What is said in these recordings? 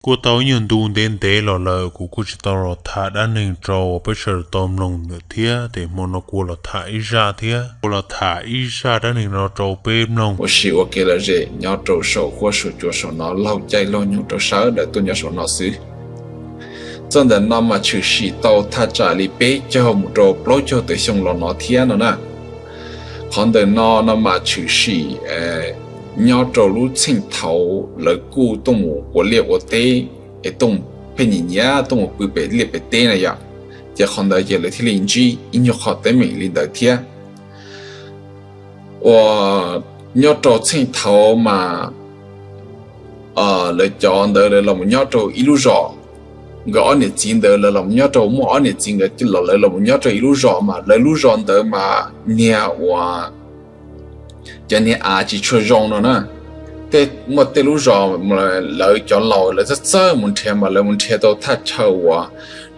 Kuj tau ib nyuag ntu ntev ntev los lawm kuv kuj tsis tau los tham dab neeg rau peb sawv daws tau mloog lawm thiab, ces hmo no kuv los tham ib zaj thiab, kuv los tham ib zaj dab neeg no rau peb mloog. Ua si ua kev lom zem nyob rau saum huab saum cua saum no laug caij laug nyoog rau sawv daws tuaj nyob saum no xwb. Txoj ntawm no mas tshwm sim tau thaj tsam li peb caug mus rau plaub caug tawm xyoo los no thiab no na. Qhov ntawm no no mas tshwm sim nyob rau lub txheej thaum lawv kuj tuaj mus ua liaj ua teb, es tuaj mus pheej nyiam nyiam tuaj mus pw pem liaj pem teb na yom. Ces qhov ntawd ces lawv thiaj li ntsib ib nyuag qho teeb meem li ntawd thiab. Uas nyob rau txheej thaum mas lawv cov ntawd lawv los nyob rau ib lub zos, nkawd ob niam txiv ntawd lawv los nyob rau, muaj ob niam txiv nkawd los lawv los nyob rau ib lub zos mas lawv lub zos ntawd mas niag uas cov niag av tsis tshua zoo no na. Tej muaj tej lub zos lawv cov laus lawv txawj txawj mus nrhiav mas lawv mus nrhiav tau thaj chaw uas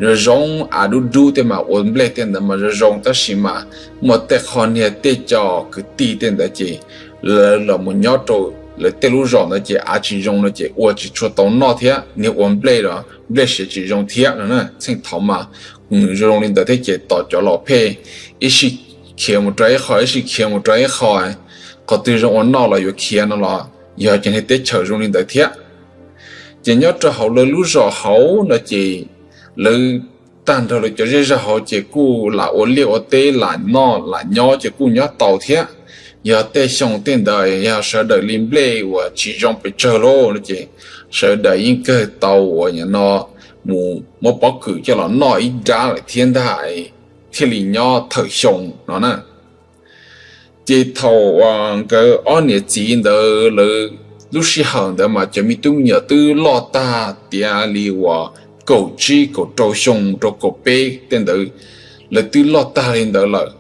zoo zoo, av dub dub tej mas ua nplej tej ntawd mas zoo zoo, tab sis mas muaj tej qho niag tej cov kwv tij tej ntawd ces lawv los mus nyob rau lawv tej lub zos ntawd ces av tsis zoo no ces ua tsis tshua tau noj thiab, niag ua nplej los nplej siav tsis zoo thiab no na. Txheej thaum mas nws zoo zoo li ntawd thiab ces tos cov laus pheej ib sij khiav mus rau ib qho ib sij khiav mus rau ib qho, qhov twg zoo ua noj los yuav khiav no los yog cov niag teb chaws zoo li ntawd thiab. Ces nyob rau hauv lawv lub zos hauv no ces lawv tag nrho lawv cov zej zog hauv ces kuj lam ua liaj ua teb lam noj lam nyob ces kuj nyob tau thiab. Yog tej xyoo tej ntawd yog sawv daws li nplej uas tsis zoo pes tsawg lauj no ces sawv daws yeej kawg tau uas no mus muab pob kws coj los noj ib nrab lawm thiab ntag, thiaj li nyob thawm xyoo no na. Ces thaum nkawd ob niam txiv ntawd lawv lub sij hawm ntawd mas cov me tub me nyuam twb loj tag tiav li uas kaum tsib kaum rau xyoo rau kaum peb tej ntawd, lawv twb loj tag li ntawd lawm.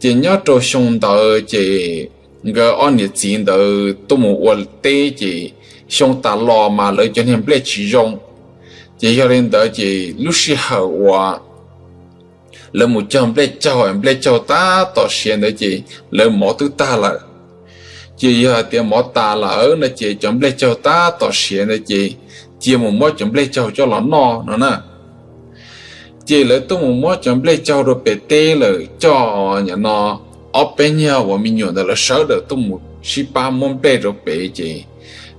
Ces nyob rau xyoo ntawd ces nkawd ob niam txiv ntawd tuaj mus ua teb ces xyoo tas los mas lawv cov niag nplej tsis zoo. Ces yog li ntawd ces lub sij hawm uas lawv mus cog nplej caug, nplej caug tab tom siav ntawd ces lawv mov twb tag lawm. Ces yog hais tias mov tas lawm no ces cov nplej caug tab tom siav ntawd ces cia mus muab cov nplej caug coj los noj no na. Ces lawv tuaj mus muab cov nplej caug rau pem teb lawm coj no ob peb nyuag uas me nyuam ntawd lawv sawv daws tuaj mus sib pab muab nplej rau pem ces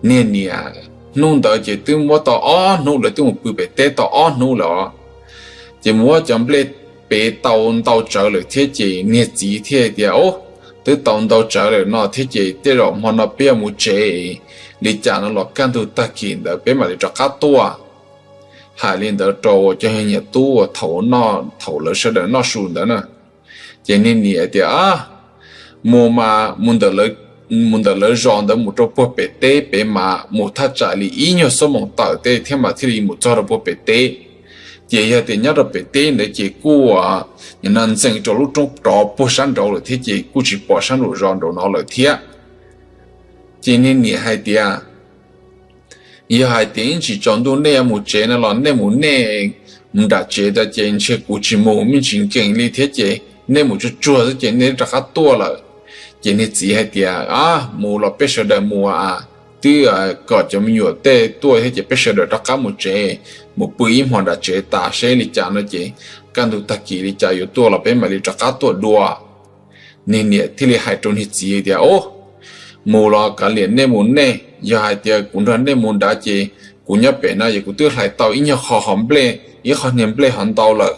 niag niam hnub ntawd ces twb muab tau ob hnub lawv twb mus pw pem teb tau ob hnub lawm os. Ces mus muab cov nplej pem tau ntau tsawv lawm thiab ces niag txiv thiaj tias, Ub, twb tau ntau tsawv lawm no thiab ces tej zaum hmo no peb yuav mus tsev li cas no los kaj ntug tag kis ntawd peb mam li rov qab tuaj. Hais li ntawd rau cov niam tub uas thaum, thaum lawv sawv daws noj su ntawd na. Ces niag niam tias, Mus mas mus ntawm lawv zos ntawd mus rau puag pem teb pem mas mus thaj tsam li ib nyuag xuab moos tawm tej thiab mas thiaj li mus txog rau puag pem teb. Ces yog tias nyob rau pem teb ntawd ces kuj nim no ntxees rau lub roob rov puag sab nraud lawm thiab ces kuj tsis pom sab nraum zos nraum no lawm thiab. Ces niag niam hais tias, Yog hais tias ib ntsis tsaus ntuj nej yuav mus tsev no los nej mus nej, mus nram tsev tas ces ntshe kuv tsis mus me ntsis nkees li thiab ces nej mus tsuag tsuag xwb ces nej rov qab tuaj lawm. Ces niag txiv hais tias, Mus los peb sawv daws mus, twb kom cov me nyuam tej tuaj thiab ces peb sawv daws rov qab mus tsev, mus pw ib hmo nram tsev tas seb li cas no ces kaj ntug tag kis li cas yuav tuaj los peb mam li rov qab tuaj dua. Niag niam thiaj li hais rau niag txiv tias, Ub, mus los kav liam nej mus nej, yog hais tias kuv nrog nej mus nrad ces kuv nyob pem no ces kuv twb hlais tau ib nyuag qho hov nplej, ib qho niag nplej hov ntau lawm.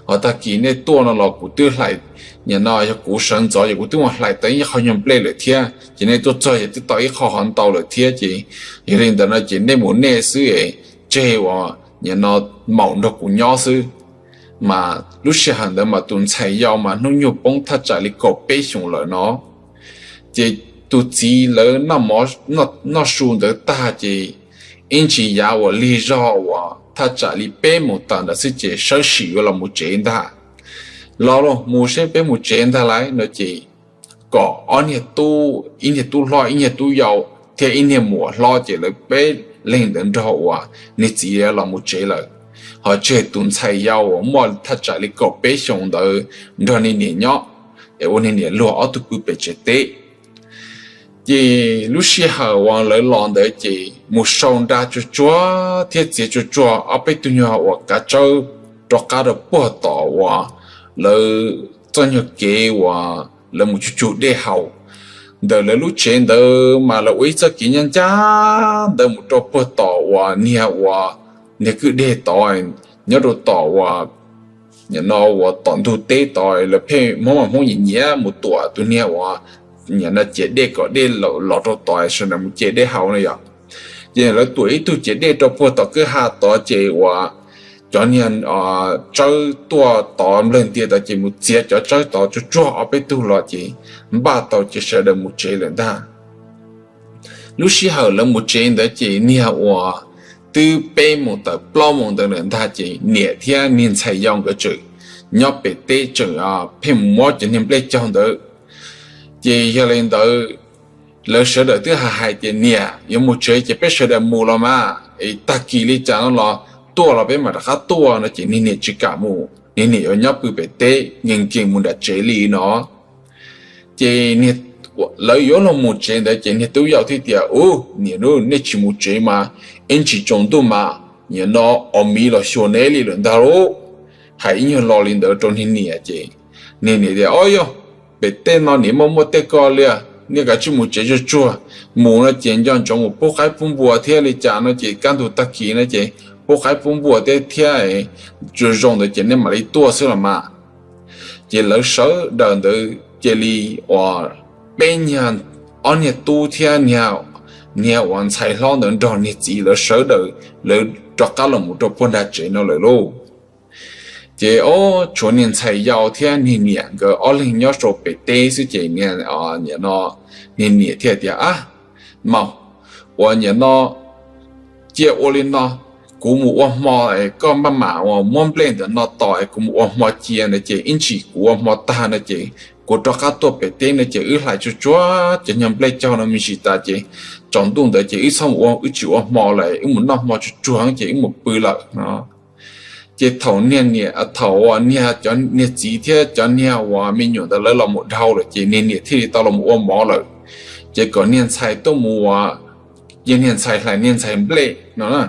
Hos tag kis nej tuaj no los kuv twb hlais, nim no yog kuv sawv ntxov ces kuv twb mus hlais tau ib qho nyuag nplej lawm thiab ces nej tuaj txog ces twb tau ib qho hov ntau lawm thiab ces yog li ntawd no ces nej mus nej xwb es tseg uas nim no maum nrog kuv nyob xwb. Mas lub sij hawm ntawd mas tus ntxhais yau mas hnub nyoog poob thaj tsam li kaum peb xyoos lawm no. Ces tus txiv lawv noj su ntawd tag ces ib ntsis yav uas lig zog uas thaj tsam li peb moos tawm ntawd xwb ces sawv sim yuav los mus tsev ntag. Los los mus seb peb mus tsev ntag lauj no ces kom ob niag tub, ib niag tub hlob ib niag tub yau thiab ib niag muam hlob ces lawv peb leeg ntawd nrog uas niag txiv los mus tsev lawm. Hos tseg tus ntxhais yau uas muaj thaj tsam li kaum peb xyoos ntawd nrog niag niam nyob, es ua niag niam luag ob tug pw pem tsev teb. Ces lub sij hawm uas lawv los ntawd ces mus sau nra tsuag tsuag thiab txiav tsuag tsuag ob peb tug nyuag uas kav tsawb rov qab rau puag tom uas lawv txoj nyuag kev uas lawv mus tsuj tsug dej haus. Ntawm lawv lub tsev ntawd mas lawv ua ib txoj kev ncaj ncaj ntawd mus rau puag tom uas niag uas niag kwj deg tod, nyob rau tom uas nim no uas tom ntug teb tod lawv pheej Hmoob mas Hmoob nyiam nyiam mus tuam tus niag uas nim no ciam dej kom dej los rau tod sawv daws mus ce dej haus no yog. Ces lawv tuam ib tug ciam dej rau puag tom kwj ha tod ces uas cov niag tsawb tuaj tod nplawg ntias tod ces mus txiav cov tsawb tod tsuag tsuag ob peb tug los ces npaj tau ces sawv daws mus tsev lawm ntag. Lub sij hawm lawv mus tsev ntawd ces niag uas twb peb moos tawm plaub moos ntawd lawm ntag ces niam thiab niag ntxhais yau nkawd tseem nyob pem teb tseem pheej mus muab cov niag nplej caug ntawd. Ces yog li ntawd lawv sawv daws twb hais hais tias niam yuav mus tsev ces peb sawv daws mus los mas es tag kis li cas no los tuaj los peb mam rov qab tuaj no ces niag niam tsis kam mus, niag niam yuav nyob pw pem teb nkees nkees mus nram tsev li no. Ces lawv yuav los mus tsev ntawd ces niag tub yau thiaj tias, Ub, niam, nej tsis mus tsev mas ib ntsis tsaus ntuj mas nim no os miv los xyuas neb li lawm ntag lauj. Hais ib nyuag lo li ntawd rau niag niam ces niag niam tias, Ob, yog pem tej no niam muaj muaj tej ko li, nej kav tsij mus tsev tsuag tsuag. Mus no ces nco ntsoov mus pub qaib pub npua thiab li cas no ces kaj ntug tag kis no ces pub qaib pub npua thiab thiab, tsuas zoo ntawd ces nej mam li tuaj xwb los mas. Ces lawv sawv daws ntawd cia li uas peb niag, ob niag tub thiab niag uas ntxhais hlob ntawd nrog niag txiv lawv sawv daws lawv rov qab los mus rau puag nram tsev no lawm lauj. Ces ob tshuav niag ntxhais yau thiab niag niam nkawd ob leeg nyob rau pem teb xwb ces niag, nim no niag niam thiaj tias, Ab, maum, uas nim no cia ua li no, kuv mus ua hmo es koj maj mam uas muab nplej ntawm no tos es kuv mus ua hmo cia ntawd ces ib ntsis kuv ua hmo tag no ces kuv rov qab tuaj pem teb no ces wb hlais tsuag tsuag cov nyuag nplej caug no me ntsis tas ces tsaus ntuj ntawd ces wb txhob mus ua, wb tsis ua hmo lawm, wb mus noj hmo tsuag tsuag ces wb mus pw lawm no. Ces thaum niag niam, thaum uas niag, cov niag txiv thiab cov niag uas me nyuam ntawd lawv los mus dhau lawm ces niag niam thiaj li tau los ua mov lawm. Ces kom niag ntxhais tuaj mus ua, ces niag ntxhais hlais niag ntxhais nplej no na.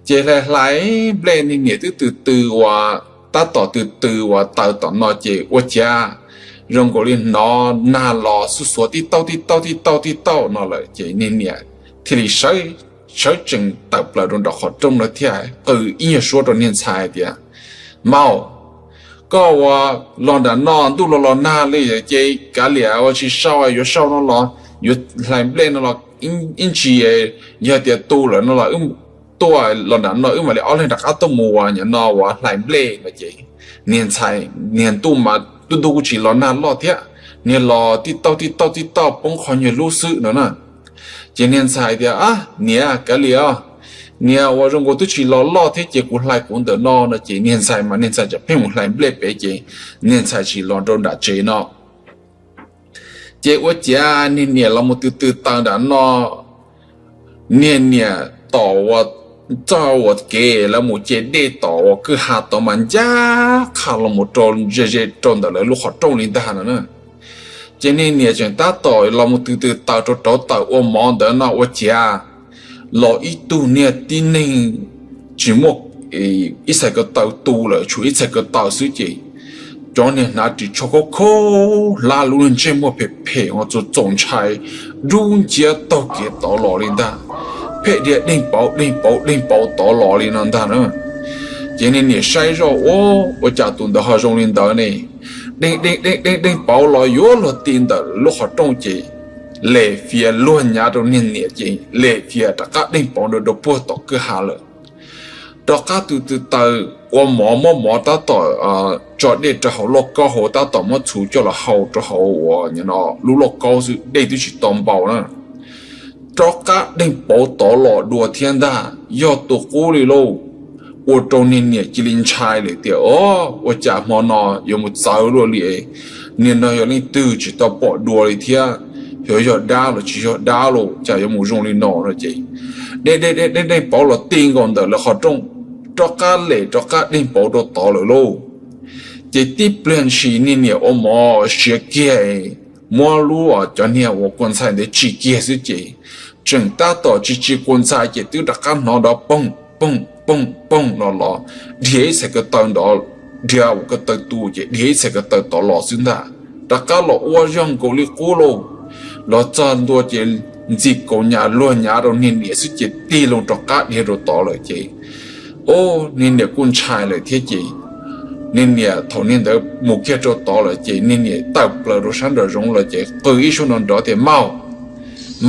Ces hlais hlais nplej niag niam twb tw tw uas tab tom tw tw uas taws tom no ces ua cas zoo nkaus li hnov nag los xuj xuav tib tauj tib tauj tib tauj tib tauj no lawm ces niag niam thiaj li sawv tsees tawm plaws rau nram qhov rooj no thiab qw ib nyuag suab rau niag ntxhais tias, Maum, koj ua los nram no ntuj los los nag li ces kav liam ua tsis sau, yuav sau no los yuav hlais nplej no los ib ntsis, yog tias tu lawm no los wb tuaj los nram no wb mam li ob leeg rov qab tuaj mus uas nim no uas hlais nplej no ces niag ntxhais, niag ntuj mas tub ntuj kuj tsis los nag loj thiab, niag los tib tauj tib tauj tib tauj poob qho nyuag lub xwb no na. Ces niag ntxhais tias, Ab, niam, kav liam, niag ua zoo nkaus twb tsis los loj thiab ces kuv hlais kuv ntawm no no ces niag ntxhais mas niag ntxhais tseem pheej mus hlais nplej pem ces niag ntxhais tsis los rau nram tsev no. Ces ua ciav niag niam los mus tw tw taws nram no, niag niam tom uas txoj uas kev lawv mus ce dej tom uas kwj ha tod mas ncaj qha los mus rau ze ze rau ntawm lawv lub qhov rooj li ntag no na. Ces niag niam tseem tab tom los mus tw tw taws rau rauv taws ua mov ntawd no ua ciav los ib tug niag tib neeg tsis muaj ib txhais ko taw tu lawm, tshuav ib txhais ko taw xwb ces cov niag hnav ris tsho khaub khaub hlab lub niag ntsej muag phem phem uas txaus txaus ntshai dub nciab taug kev tod los li ntag, pheej dhia deeg pauv deeg pauv deeg pauv tod los li no ntag na. Ces niag niam saib zoj, Ua, ua cas tus ntawd ho zoo li ntawd ne? Deeg deeg deeg deeg deeg pauv los yuav luag ti ntawm lub qhov rooj ces lem fias luag nyav rau niag niam ces lem fias rov qab deeg pauv nrov rau puag tom kwj ha lawm. Rov qab tw tw taws ua mov, muab mov tab tom tso dej rau hauv lauj kaub hauv, tab tom muab txhuv coj los hau rau hauv uas nim no lub lauj kaub xwb, dej twb tsis tau npau na. Rov qab deeg pauv tod los dua thiab ntag, yog tus qub li lauj. Ua rau niag niam cia li ntshai lawm tias, Ob, ua cas hmo no yuav mus txawv luaj li, niag no yog leej twg tsis tau pom dua li thiab, yuav yog dab los tsis yog dab los cas yuav mus zoo li no no ces deeg deeg deeg deeg pauv los ti nkaus ntawm lawv qhov rooj, rov qab lem rov qab deeg pauv rau tod lawm lauj. Ces tib pliag ntshis niag niam ua mov siav kiag muab lub cov niag uas kua ntxhais ntawd tsim kiag xwb ces tseem tab tom tsis tsim kua ntxhais ces twb rov qab hnov nrov poog poog poog poog los los dhia ib txhais ko taw nrov, dhia ua ko taw tu ces dhia ib txhais ko taw tod los xwb ntag. Rov qab los ua zog nkaus li qub lauj. Los txog ntua ces ntxim kaus nyav luag nyav rau niag niam xwb ces tig loo rov qab dhia rau tod lawm ces, o, niag niam kuj ntshai lawm thiab ces niag niam thaum niag ntawd mus kiag rau tod lawm ces niag niam tawm plaws rau sab nraum zoov lawm ces qw ib suab nrov nrov tias, Maum,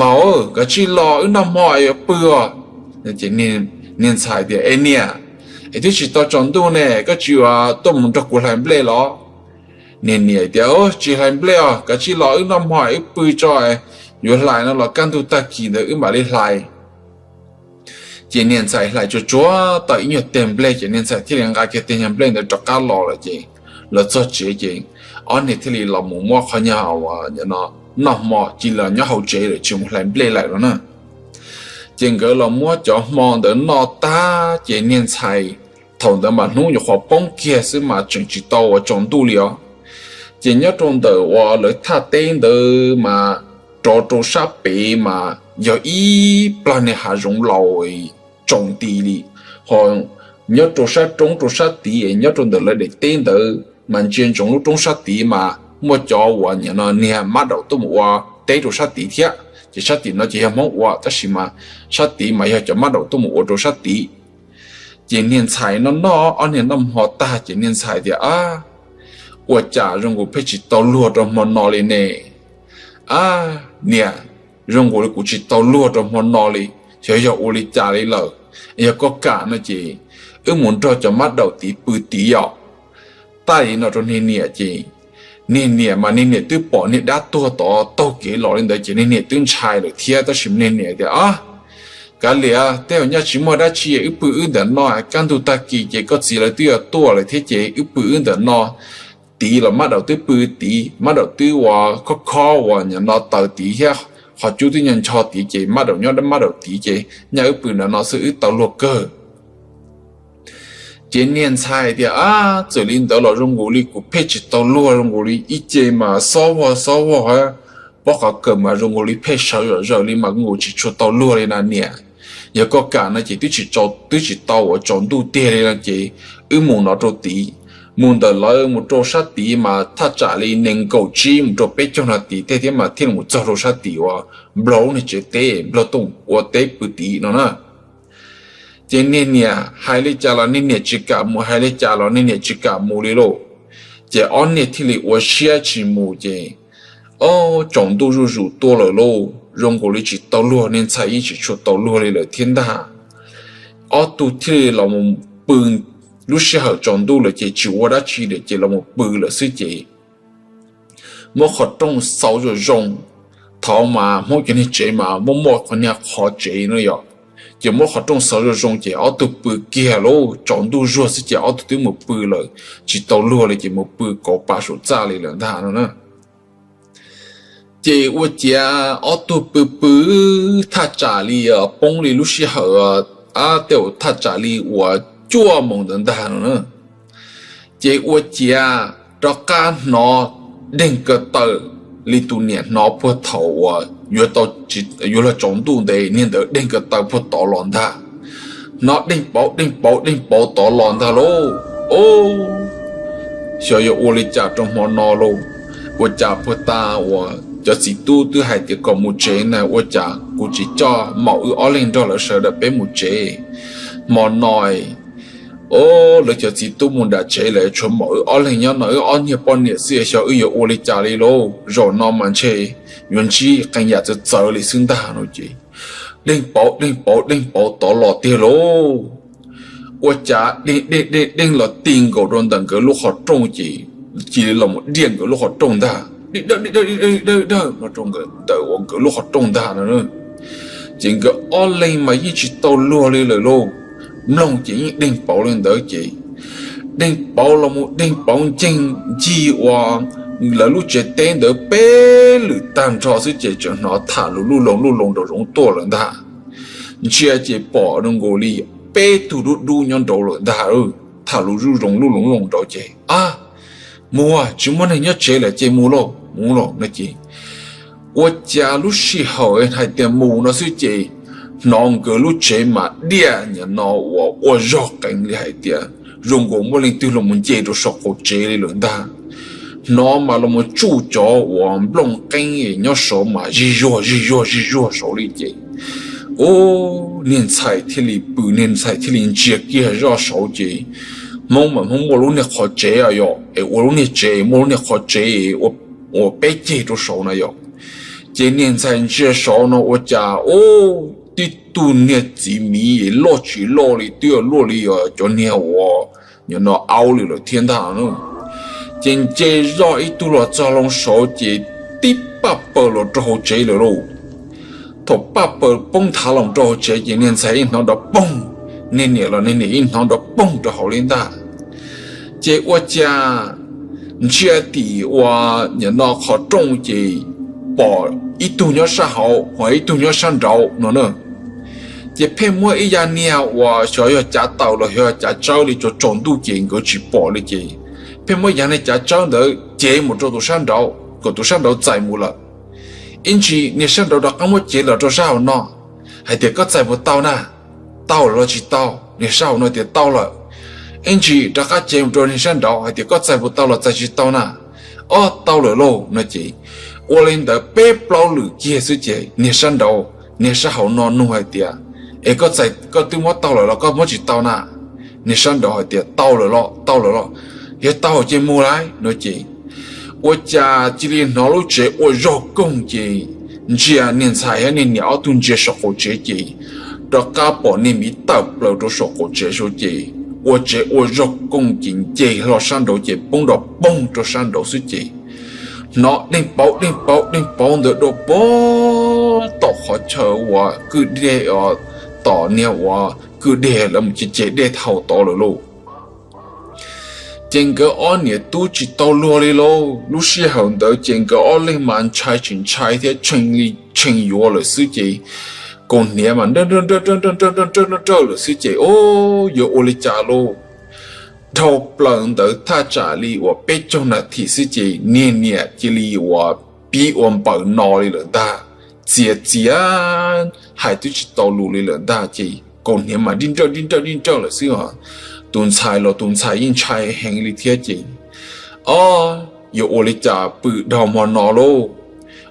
maum, kav tsij los wb noj hmo es yuav pw os. Niag ntxhais tias, Es niam, es twb tsis tau tsaus ntuj ne, koj tsis tuaj mus nrog kuv hlais nplej los? Niag niam tias, Tsis hlais nplej os, kav tsij los wb noj hmo es wb pw tso, yuav hlais no los kaj ntug tag kis ntawd wb mam li hlais. Ces niag ntxhais hlais tsuag tsuag tau ib nyuag teg nplej ces niag ntxhais thiaj li nqa kiag teg nyuag nplej ntawd rov qab los lawm ces los txog tsev ces ob niag thiaj li los mus muab qhov nyuag noj hmo cia li los nyob hauv tsev lawm tsis mus hlais nplej lawm no na. Ces nkawd los muab cov hmo ntawd noj tag ces niag ntxhais thaum ntawd mas hnub nyuam qhuav poob kiag xwb mas tseem tsis tau uas tsaus ntuj li os. Ces nyob rau ntawm uas lawv thaj teb ntawd mas rov rau sab pem mas yog ib plag niag hav zoov laus tsaus nti li, ho nyob rau sab roob rau sab tid nyob rau ntawm lawv daim teb ntawd mas ntsia ntsoov lub roob sab tid mas muaj cov uas nim no niag mab daum tuaj mus ua teb rau sab tid thiab. Ces sab tim no ces yog Hmoob ua tab sis mas sab tid mas yog cov mab daum tuaj mus ua rau sab tid. Ces niag ntxhais noj noj ob niag noj hmo tag ces niag ntxhais tias, Ab, ua cas zoo nkaus pheej tsis tau luag rau hmo no li ne? Ab niam, zoo nkaus li kuv tsis tau luag rau hmo no li, xyov yog ua li cas li lawm. Yog koj kam no ces wb mus nrog cov mab daum tid pw tid os. Tag li no rau niag niam ces niag niam mas niag niam twb pom niag dab tuag tod taug kev los li ntawd ces niag niam twb ntshai lawm thiab tab sis niag niam tias, Ab, kav liam, tej zaum nyaj tsis muaj dab tsi, wb pw wb ntawm no, kaj ntug tag kis ces koj txiv lawv twb yuav tuaj lawm thiab ces wb pw wb ntawm no. Tid los mab daum twb pw tid, mab daum twb ua khob khob uas nim no taws tid thiab qhov cub twb ncho ncho tid ces mab daum nyob mab daum tid ces nyaj wb pw ntawm no xwb wb tau luag kawg. Ces niag ntxhais tias, Ab, txawm li ntawd los zoo nkaus li kuv pheej tsis tau luag, zoo nkaus li ib ce mas xob vog xob vog, pob qhov kawm mas zoo nkaus li pheej sawv zom zaws li mas kuv tsis tshua tau luag li na niam. Yog koj kam no ces twb tsis tau uas tsaus ntuj tiag li no ces wb mus no rau tid. Mus ntawm lawv mus rau sab tid mas thaj tsam li nees nkaum tsib mus rau peb caug nas this tej thiab mas thiaj li mus txog rau sab tid uas Nplog lub niag tsev teb, Nplog tuaj ua teb pw tid no na. Ces niag niam hais li cas los niag niam tsis kam mus, hais li cas los niag niam tsis kam mus li lauj. Ces ob niag thiaj li ua siab tsis mus ces, o, tsaus ntuj zuj zus tuaj lawm lauj, zoo nkaus li tsis tau luag, niag ntxhais yeej tsis tshua tau luag li lawm thiab ntag. Ob tug thiaj li los mus pw, lub sij hawm tsaus ntuj lawm ces tsis ua dab tsi lawm ces los mus pw lawm xwb ces muab qhov rooj xauv zoo zoo. Thaum mas Hmoob cov niag tsev mas muaj muaj qhov niag qhov tsev no yom, ces muab qhov rooj xauv zoo zoo ces ob tug pw kiag lauj, tsaus ntuj zuag xwb ces ob tug twb mus pw lawm, tsis tau luag li ces mus pw kauv pa saum txaj li lawm ntag no na. Ces ua ciav ob tug pw pw thaj tsam li poob li lub sij hawm, ab, tej zaum thaj tsam li uas cuaj moos ntawd ntag no na. Ces ua ciav rov qab hnov deeg ko taw li tus niam hnov puag thaum uas yuav tau, yuav luag tsaus ntuj ntev niag ntawd deeg ko taw puag tod los ntag. Hnov deeg pauv deeg pauv deeg pauv tod los ntag lauj. O, xyov yuav ua li cas rau hmo no lauj. Ua cas puag ta uas cov txiv tub twb hais tias kom mus tsev na, ua cas kuv tsis coj maum wb ob leeg nrog lawv sawv daws peb mus tsev? Hmo no, o, lawv cov txiv tub mus nram tsev lawm tshuav maum wb ob leeg nyob no wb ob niag poj niam xwb xyov wb yuav ua li cas li lauj. Zaum no mas ntshe yuav ntsib qee yam txawv txawv li xwb ntag no ces deeg pauv deeg pauv deeg pauv tod los tiag lauj. Ua cas deeg deeg deeg deeg los ti nkaus rau ntawm nkawd lub qhov rooj ces cia li los mus diaj nkawd lub qhov rooj ntag, dawg dawg no rau nkawd ntawm uas nkawd lub qhov rooj ntag no. Ces nkawd ob leeg mas yeej tsis tau luag li lawm lauj. Mloog ces yeej deeg pauv li ntawd ces deeg pauv los mus deeg pauv nceeg ncig uas lawv lub tsev teb ntawd peb lwm tag nrho xwb ces tseem hnov tham lus luj loo luj loo nraum zoov tuaj lawm ntag. Ntsia ces pom zoo nkaus li peb tug dub dub nyob nraud lawm ntag. Tham lus luj loo luj loo luj loo nraud ces, a, mus, tsis muaj neeg nyob tsev lawm ces mus lauj, mus lauj no ces Ua cas lub sij hawm hais tias mus no xwb ces hnov nkawd lub tsev mas diaj nyiam no uas ua zog qees li hais tias zoo nkaus muaj leej twg los mus nce rau saum qaum tsev li lawm ntag. Hnov mas los mus tsuj cov uas nplooj qeeb nyob saud mas zig zuag zig zuag zig zuag saud li ces, ub, niag ntxhais thiaj li pw, niag ntxhais thiaj li ntsia kiag zoj saud ces Hmoob mas Hmoob muaj lub niag qhov tsev yom, es ua lub niag tsev muaj lub niag qhov tsev uas peb ceg rau saud na yom. Ces niag ntxhais ntsia saud no ua cas ub, tib tug niag txiv miv loj tsis loj li twb luaj li cov niag uas nyob no aub li lawm thiab ntag. Ces nce zoj ib tug los txog loo saud ces tib paj paws los rau hauv tsev lawm lauj. Thaum paj paws poob nthav los rau hauv tsev ces niag ntxhais yeej hnov nrov poog, niag niam los niag niam yeej hnov nrov poog rau hauv li ntag. Ces ua cas ntsia tim uas nyob no qhov rooj ces pom ib tug nyob sab hauv ho ib tug nyob sab nraud no na. Ces pheej muab ib yam niag uas xyov yog cav taws los xyov yog cav tsawb li tsaus tsaus ntuj ces nkawd tsis pom li ces pheej muab yam niag cav tsawb ntawd cev mus rau tus sab nraud kom tus sab nraud txais mus lawm. Ib ntsis niag sab nraud rov qab muab cev los rau sab hauv no hais tias koj txais puas tau na, tau lawm los tsis tau? Niag sab hauv no tias tau lawm. Ib ntsis rov qab cev mus rau niag sab nraud hais tias koj txais puas tau los txais tsis tau na, ob tau lawm lauj no ces ua li ntawd peb plaub lwm kiag xwb ces niag sab nraud, niag sab hauv no nug hais tias es koj txais, koj twb muab tau lawm los koj muab tsis tau na? Niag sab nraud hais tias tau lawm los tau lawm los, yog tau ces mus lauj no ces ua cas cia li hnov lub tsev ua zog koog ces ntsia niag ntxhais thiab niag niam ob tug ntsia saum qaum tsev ces rov qab pom niag miv tawm plaws rau saum qaum tsev saud ces ua tsev ua zog koog ces nce hlo sab nraud ces poob nrov poog rau sab nraud xwb ces hnov deeg pauv deeg pauv deeg pauv ntawd dua pog tom qhov chaw uas kwj deg, tom niag uas kwj deg lawv mus ce ce dej thaum tod lawm lauj. Ces nkawd ob niam tub tsis tau luag li lauj. Lub sij hawm ntawd ces nkawd ob leeg mas ntshai tsis ntshai thiab tshee li tshee yuav lawm xwb ces kaus hniav mas nrawj nrawj nrawj nrawj lawm xwb ces ub, yuav ua li cas lauj? Dhau plaws ntawd thaj tsam li uas peb caug nas this xwb ces niag niam cia li uas pib ua npaws no li lawm ntag. Txias txias, hais twb tsis tau lus li lawm ntag ces kaus hniav mas nrawj nrawj nrawj nrawj lawm xwb os. Tus ntxhais los tus ntxhais yeej ntshai heev li thiab ces, ob, yuav ua li cas pw dhau hmo no lauj?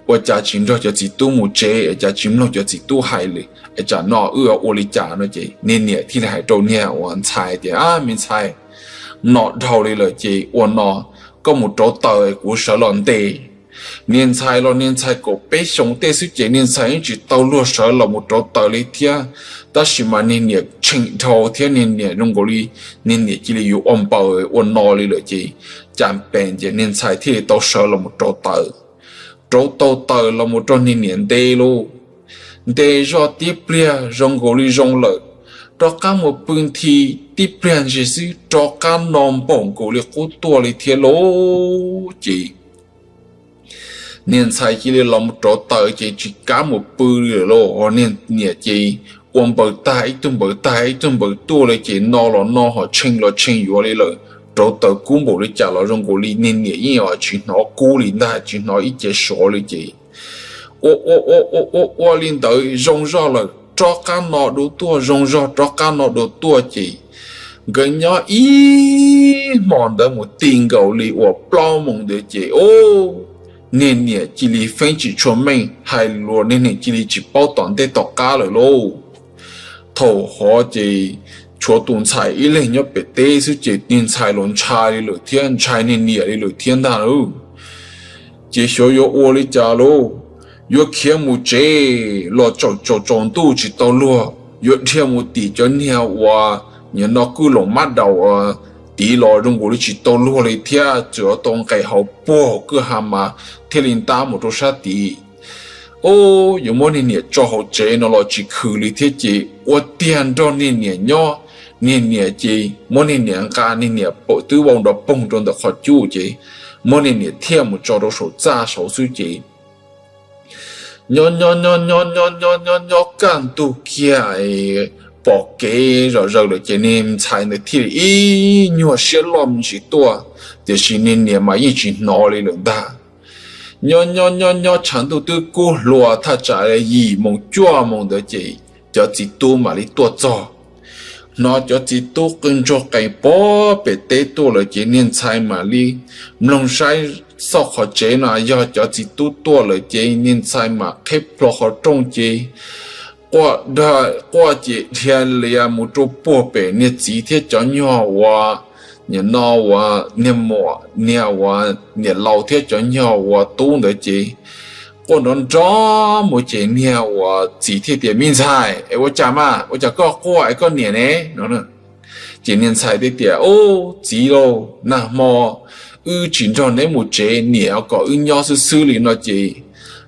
Ua cas tsis nrog cov txiv tub mus tsev, cas tsis mloog cov txiv tub hais li, tsam no wb ua li cas no ces niag niam thiaj li hais rau niag uas ntxhais tias, me ntxhais, no dhau li lawm ces ua no, koj mus rauv taws kuv sawv los ntes. Niag ntxhais los niag ntxhais kaum peb xyoos tej xwb ces niag ntxhais yeej tsis tau luag sawv los mus rauv taws li thiab. Tab sis mas niag niam tshee dhau thiab niag niam zoo nkaus li niag niam cia li yuav ua npaws ua no li lawm ces cas pes ces niag ntxhais thiaj li tau sawv los mus rauv taws. Rauv tau taws los mus rau niag niam ntes lauj. Ntes zoj tib pliag zoo nkaus li zoo lawm, rov qab mus pw nthi tib pliag ntsis xwb rov qab no npaum nkaus li qub tuaj li thiab lauj ces niag ntxhais cia li los mus rauv taws ces tsis kam mus pw li lawm lauj. Niag niam ces ua npaws tag ib tug npaws tag ib tug npaws tuaj li ces no los no ho tshee los tshee yuav li lawm. Rauv taws kub npaum li cas los zoo nkaus li niag niam yeej tsis hnov kub li ntag, tsis hnov ib ce sov li ces ua ua ua ua ua ua li ntawd zoo zog lawm rov qab no dua tuaj, zoo zog rov qab no dua tuaj ces nkawd nyob ib hmo ntawd mus ti nkaus li uas plaub moos ntawd ces ub, niag niam cia li feeb tsis tshua meej, hais lus niag niam cia li tsis paub tom ntej tom qab lawm lauj. Thaum hov ces tshuav tus ntxhais ib leeg nyob pem teb xwb ces niag ntxhais los ntshai li lawm thiab ntshai niag niam li lawm thiab ntag lauj. Ces xyov yuav ua li cas lauj, yuav khiav mus tsev los tsaus tsaus ntuj tsis tau luag, yuav dhia mus tim cov niag uas nyob no kwj loos mab daus tid los zoo nkaus li tsis tau luag li thiab, tsuas tau nqes hauv puag kwj ha mas thiaj li ntab mus rau sab tid. Ub, yuav muab niag niam tso hauv tsev no los tsis khwv li thiab ces ua tiag nrog niag niam nyob. Niag niam ces muab niag niam nqa, niag niam twb vau nrov poog rau ntawm qhov cub ces muab niag niam thiaj mus tso rau saum txaj saud xwb ces nyob nyob nyob nyob nyob nyob nyob kaj ntug kiag pom kev zom zaws lawm ces niag ntxhais ntawd thiaj li ib nyuag siab loj me ntsis tuaj, tiam sis niag niam mas yeej tsis hnov li lawm ntag. Nyob nyob nyob nyob tshav ntuj twb kub hluas thaj tsam yim moos cuaj moos ntawd ces cov txiv tub mam li tuaj txog. Hnov cov txiv tub qw ntsuag qees pem teb tuaj lawm ces niag ntxhais mam li mloog saib xauj qhov tsev no yog cov txiv tub tuaj lawm ces niag ntxhais mam qheb plho qhov rooj ces quaj ces dhia lias mus rau puag pem niag txiv thiab cov nyuag uas, nim no uas niag muam niag uas niam laus thiab cov nyuag uas tub ntawd ces quaj nrov nrov mus ces niag uas txiv thiaj tias, Me ntxhais, es ua cas mas ua cas koj quaj es koj niam ne? no. Ces niag ntxhais thiaj tias, Ub, txiv lauj, nag hmo wb tsis nrog neb mus tsev, niam kom wb nyob xwb xwb li no ces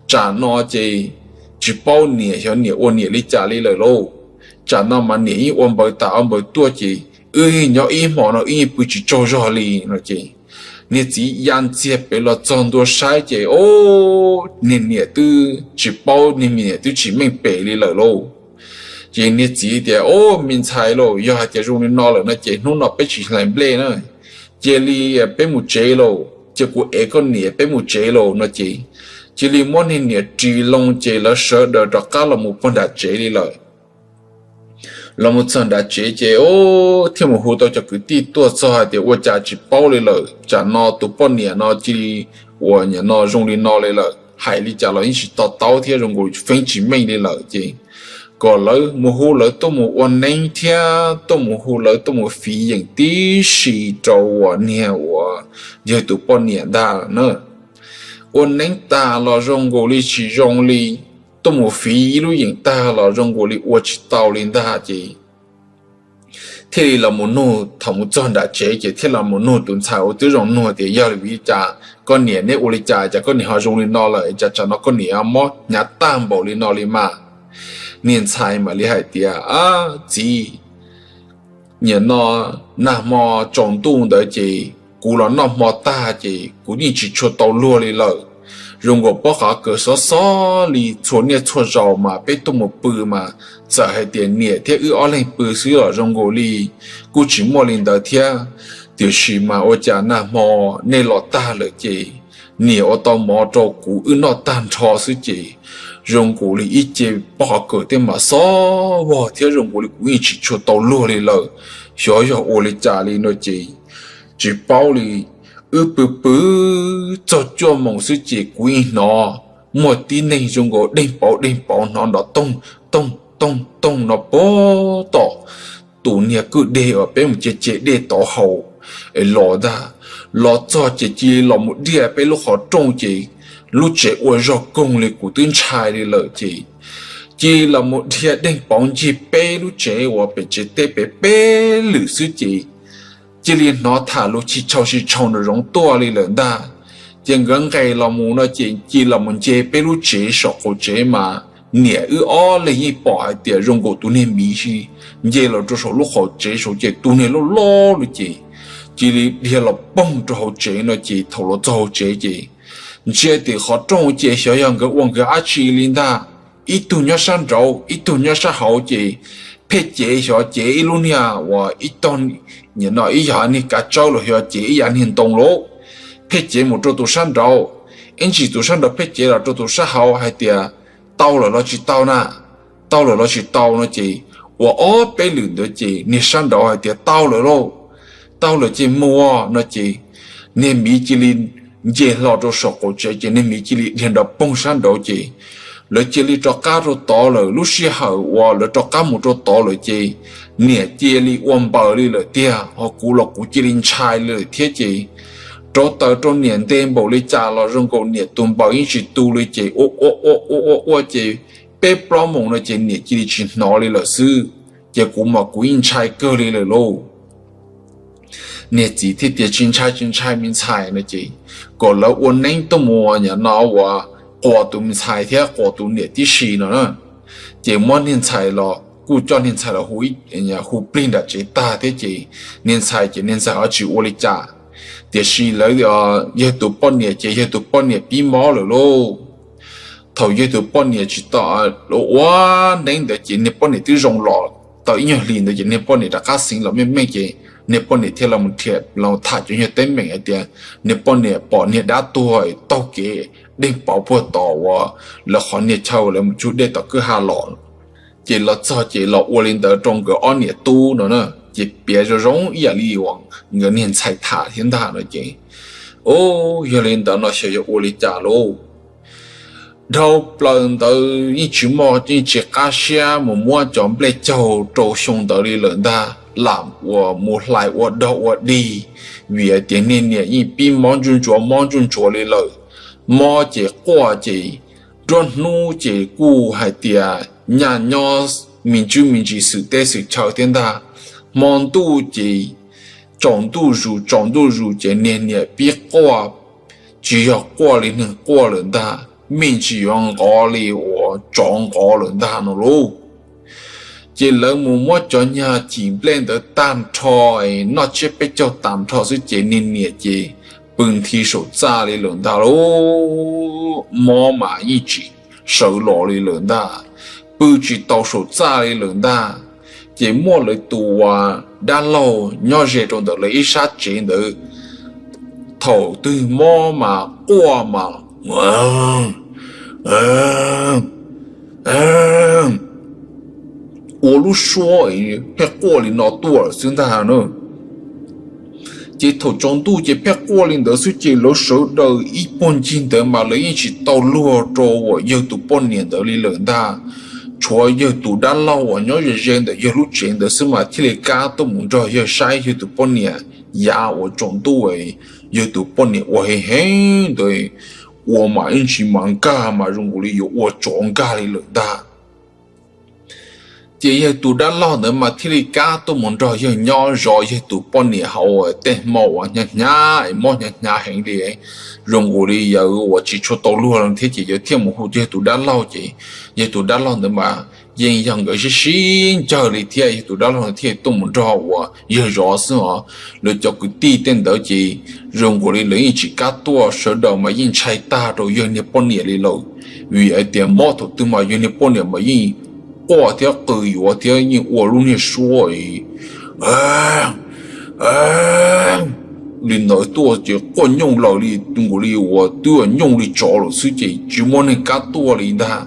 tsam no ces tsis paub niam xyov niam ua niam li cas li lawm lauj. Tsam no mas niam yeej ua npaws tas ua npaws tuaj ces wb nyob ib hmo no wb yeej pw tsis tsaug zog li no ces niag txiv ya ntxiag pem los txog ntua saib ces, ub, niag niam twb tsis paub, niag niam twb tsis meej pem li lawm lauj. Ces niag txiv tias, Ub, me ntxhais lauj, yog hais tias zoo li no lawm no ces hnub no peb tsis hlais nplej na, cia li peb mus tsev lauj, cia kuv ev koj niam peb mus tsev lauj no ces cia li muab niag niam ris loo ces lawv sawv daws rov qab los mus puag nram tsev li lawm. Los mus txog nram tsev ces thiaj mus hu tau cov kwv tij tuaj txog hais tias ua cas tsis paub li lawm, tsam no tus poj niam no cia li uas nim no zoo li no li lawm, hais li cas los yeej tsis to taub thiab zoo nkaus feeb tsis meej li lawm ces kom lawv mus hu lawv tuaj mus ua neeb thiab tuaj mus hu lawv tuaj mus fiv yeem tib si rau uas niag uas yawg tus poj niam ntag na. Ua neeb tag los zoo nkaus li tsis zoo li, tuaj mus fiv ib lub yeem tag los zoo nkaus li ua tsis tau li ntag ces thiaj li los mus nug, thaum mus txog nram tsev ces thiaj los mus nug tus ntxhais uas twb zoo nug tias, Yog li cas koj niam neb ua li cas, cas koj niam ho zoo li no lawm, cas tsam no koj niam mob hnyav tag npaum li no li mas? Niag ntxhais mam li hais tias, Ab txiv, nim no nag hmo tsaus ntuj ntawd ces kuv los noj hmo tag ces kuv yeej tsis tshua tau luag li lawm. Zoo nkaus pob qhov kawm xob xob li txhua niaj txhua zaus mas peb tuaj mus pw mas txawm hais tias niam thiab wb ob leeg pw xwb los zoo nkaus li kuj tsis muaj li ntawd thiab. Tiam sis mas ua cas nag hmo nej los tag lawm ces niam ua tau mov rau kuv wb noj tag nrho xwb ces zoo nkaus li ib ce pob qhov kawm tej mas xob vog thiab zoo nkaus li kuv yeej tsis tshua tau luag li lawm, xyov yog ua li cas li no ces tsis paub li. Wb pw pw txog cuaj moos xwb ces kuv yeej hnov muaj tib neeg zoo nkaus deeg pauv deeg pauv hnov nrov toog toog toog toog no puag tom tus niag kwj deg uas peb mus ce ce dej tod hauv los ntag. Los txog ces cia li los mus diaj peb lub qhov rooj ces lub tsev ua zog koog li kuv twb ntshai li lawm ces cia li los mus dhia deeg pauv ncig peb lub tsev uas pem tsev teb pem peb lwm xwb ces cia li hnov tham lus tsis tshau tsis tshau nraum zoov tuaj li lawm ntag. Ces nkawd nqes los mus no ces cia li los mus nce peb lub tsev saum qaum tsev mas niam wb ob leeg yeej pom hais tias zoo nkaus tus niag miv si nce los rau saum lub qhov tsev saud ces tus niag loj loj li ces cia li dhia los poog rau hauv tsev no ces thaum los txog hauv tsev ces ntsia tim qhov rooj ces xyov yog nkawd ua nkawd dab tsi li ntag. Ib tug nyob sab nraud ib tug nyob sab hauv ces phem cev xyov cev ib lub niag uas ib tog, nim no ib yam niag kav tsawb los xyov cev ib yam niag ntoo lauj, phem cev mus rau tus sab nraud, ib ntsis tus sab nraud phem cev los rau tus sab hauv hais tias tau lawm los tsis tau na, tau lawm los tsis tau no ces ua ob peb lwm ntawd ces niag sab nraud hais tias tau lawm lauj, tau lawm ces mus no ces niag miv cia li nce hlo rau saum qaum tsev ces niag miv cia li dhia nrov poog sab nraud ces lawv cia li rov qab rau tod lawm. Lub sij hawm uas lawv rov qab mus rau tod lawm ces niam cia li ua npaws li lawm tiag, ho kuv los kuv cia li ntshai li lawm thiab ces rauv taws rau niam nte npaum li cas los zoo nkaus niam tus npaws yeej tsis tu li ces ua ua ua ua ua ces peb plaub moos no ces niam cia li tsis hnov li lawm xwb. Ces kuv mas kuv yeej ntshai kawg li lawm lauj. Niag txiv thiaj tias tsis ntshai tsis ntshai me ntxhais no ces kom lawv ua neeb tuaj mus nim no uas quas tus me ntxhais thiab quas tus niam tib si no na. Ces muab niag ntxhais los kuj coj niag ntxhais los hu plig nram tsev tag thiab ces niag ntxhais ces niag ntxhais ho tsis ua li cas. Tiam sis lawv yawg tus poj niam ces yawg tus poj niam pib mob lawm lauj. Thaum yawg tus poj niam tsis tau ua neeb ntawd ces niag poj niam twb zoo los tau ib nyuag hlis ntawd ces niag poj niam rov qab xeev los meej meej ces niag poj niam thiaj los mus tham cov nyuag teeb meem hais tias niag poj niam pom niag dab tuag taug kev deeg pov puag tom uas lawv qhov niag chaw lawv mus tsug dej tom kwj ha los. Ces los txog ces los ua li ntawd rau nkawd ob niam tub no na, ces piav zoo zoo ib yam li uas nkawd niag ntxhais tham thiab ntag no ces, o, yog li ntawd no xyov yog ua li cas lauj. Dhau plaws ntawd yeej tsis muaj, yeej tsis qab siab mus muab cov nplej caug rau xyoo ntawd li lawm ntag, lam uas mus hlais ua dog ua dig, vim hais tias niag niam yeej pib mob ntsuj ntsuav mob ntsuj ntsuav li lawm. Mob ces quaj ces nruab hnub ces kuj hais tias nyaj nyob me ntsis me ntsis xwm teb xwm chaw thiab ntag. Hmo ntuj ces tsaus ntuj zus tsaus ntuj zus ces niag niam pib quaj, tsis yog quaj li neeg quaj lawm ntag, me ntsis yuav nqov li uas tsov nqov lawm ntag no lauj. Ces lawv mus muab cov nyuag cim nplej ntawd tag nrho, noj tsiab peb caug tag nrho xwb ces niag niam ces pw nthi saum txaj li lawm ntag lauj. Mob mas yeej tsis sawv los li lawm ntag, pw tsis tau saum txaj li lawm ntag. Ces muaj lawv tus uas dab laug nyob ze rau ntawm lawv ib sab tsev ntawd, thaum twg mob mas quaj mas ua lub suab pheej quaj li no tuaj lawm xwb ntag na. Ces thaum tsaus ntuj ces pheej quaj li ntawd xwb ces lawv sawv daws ib puag ncig ntawd mas lawv yeej tsis tau luag rau uas yawg tus poj niam ntawd li lawm ntag. Tshuav yawg tus dab laug uas nyob ze ze ntawm yawg lub tsev ntawd xwb mas thiaj li kam tuaj mus nrog yawg saib yawg tus poj niam. Yav uas tsaus ntuj yawg tus poj niam ua heev heev ntawd, ua mas ib ntsis mas nkag mas zoo nkaus li yuav ua tsov nkag li lawm ntag. Ces yawg tus dab laug ntawd mas thiaj li kam tuaj mus nrog yawg nyob zov yawg tus poj niam hauv tej hmo uas hnyav hnyav es mob hnyav hnyav heev li, zoo nkaus li yawg uas tsis tshua tau luag li thiab ces yawg thiaj mus hu yawg tus dab laug ces yawg tus dab laug ntawd mas yeej yog nkawd sib sib ncawg li thiab yawg tus dab laug ntawd thiaj tuaj mus nrog uas yawg zov xwb os. Lawv cov kwv tij tej ntawd ces zoo nkaus li lawv yeej tsis kam tuaj, sawv daws mas yeej ntshai tag rau yawg niag poj niam li lawm, vim hais tias mob thaum twg mas yawg niag poj niam mas yeej quaj thiab qw yuav thiab yeej ua lub niag suab li ntawd tuaj ces quaj nyooj lawm li nkaus li uas twb nyooj li tsov lawm xwb ces tsis muaj neeg kam tuaj li ntag.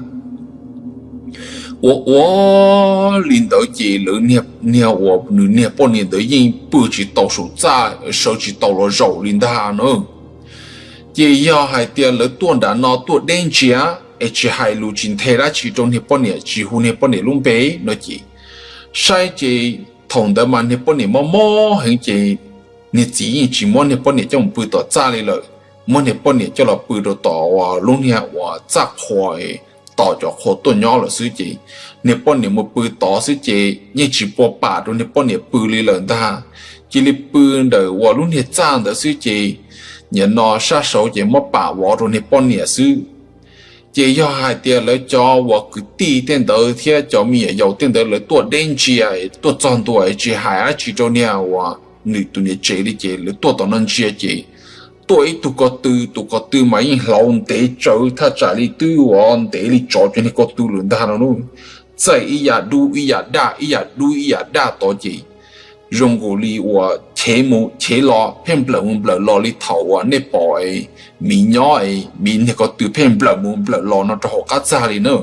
Ua ua li ntawd ces lawv niag uas nws niag poj niam ntawd yeej pw tsis tau saum txaj, sawv tsis tau los zaum li ntag na. Ces yog hais tias lawv tuaj nram no tuaj deb ntsia es tsis hais lus tsis nthe dab tsi rau niag poj niam, tsis hu niag poj niam lub npe no ces saib ces thaum ntawd mas niag poj niam mob mob heev ces niag txiv yeej tsis muab niag poj niam coj mus pw tom txaj li lawm, muab niag poj niam coj los pw rau tom uas lub niag uas txaj qhua, tom cov qhua tuaj nyob lawm xwb ces niag poj niam mus pw tod xwb ces yeej tsis pua pam rau niag poj niam pw li lawm ntag. Cia li pw ntawm uas lub niag txaj ntawd xwb ces nim no sab saud ces muab pam vov rau niag poj niam xwb. Ces yog hais tias lawv cov uas kwv tij tej ntawd thiab cov me nyuam yaus tej ntawd lawv tuaj deb ntsia, tuaj txog ntua tsis hais dab tsi rau niag uas nws tus niam tsev li ces lawv tuaj tom no ntsia ces tuaj ib tug ko tw, tus ko tw mas yeej hlauv ntev tsawv thaj tsam li twb ua ntev li tsov cov niag ko tw lawm ntag no. Txaij ib yam dub ib yam daj, ib yam dub ib yam daj tod ces zoo nkaus li uas chev mus chev los pheej nplawm mus nplawm los li thaum uas nej pom miv nyob, miv niag ko tw pheej nplawm mus nplawm los no rau hauv qab txag li na.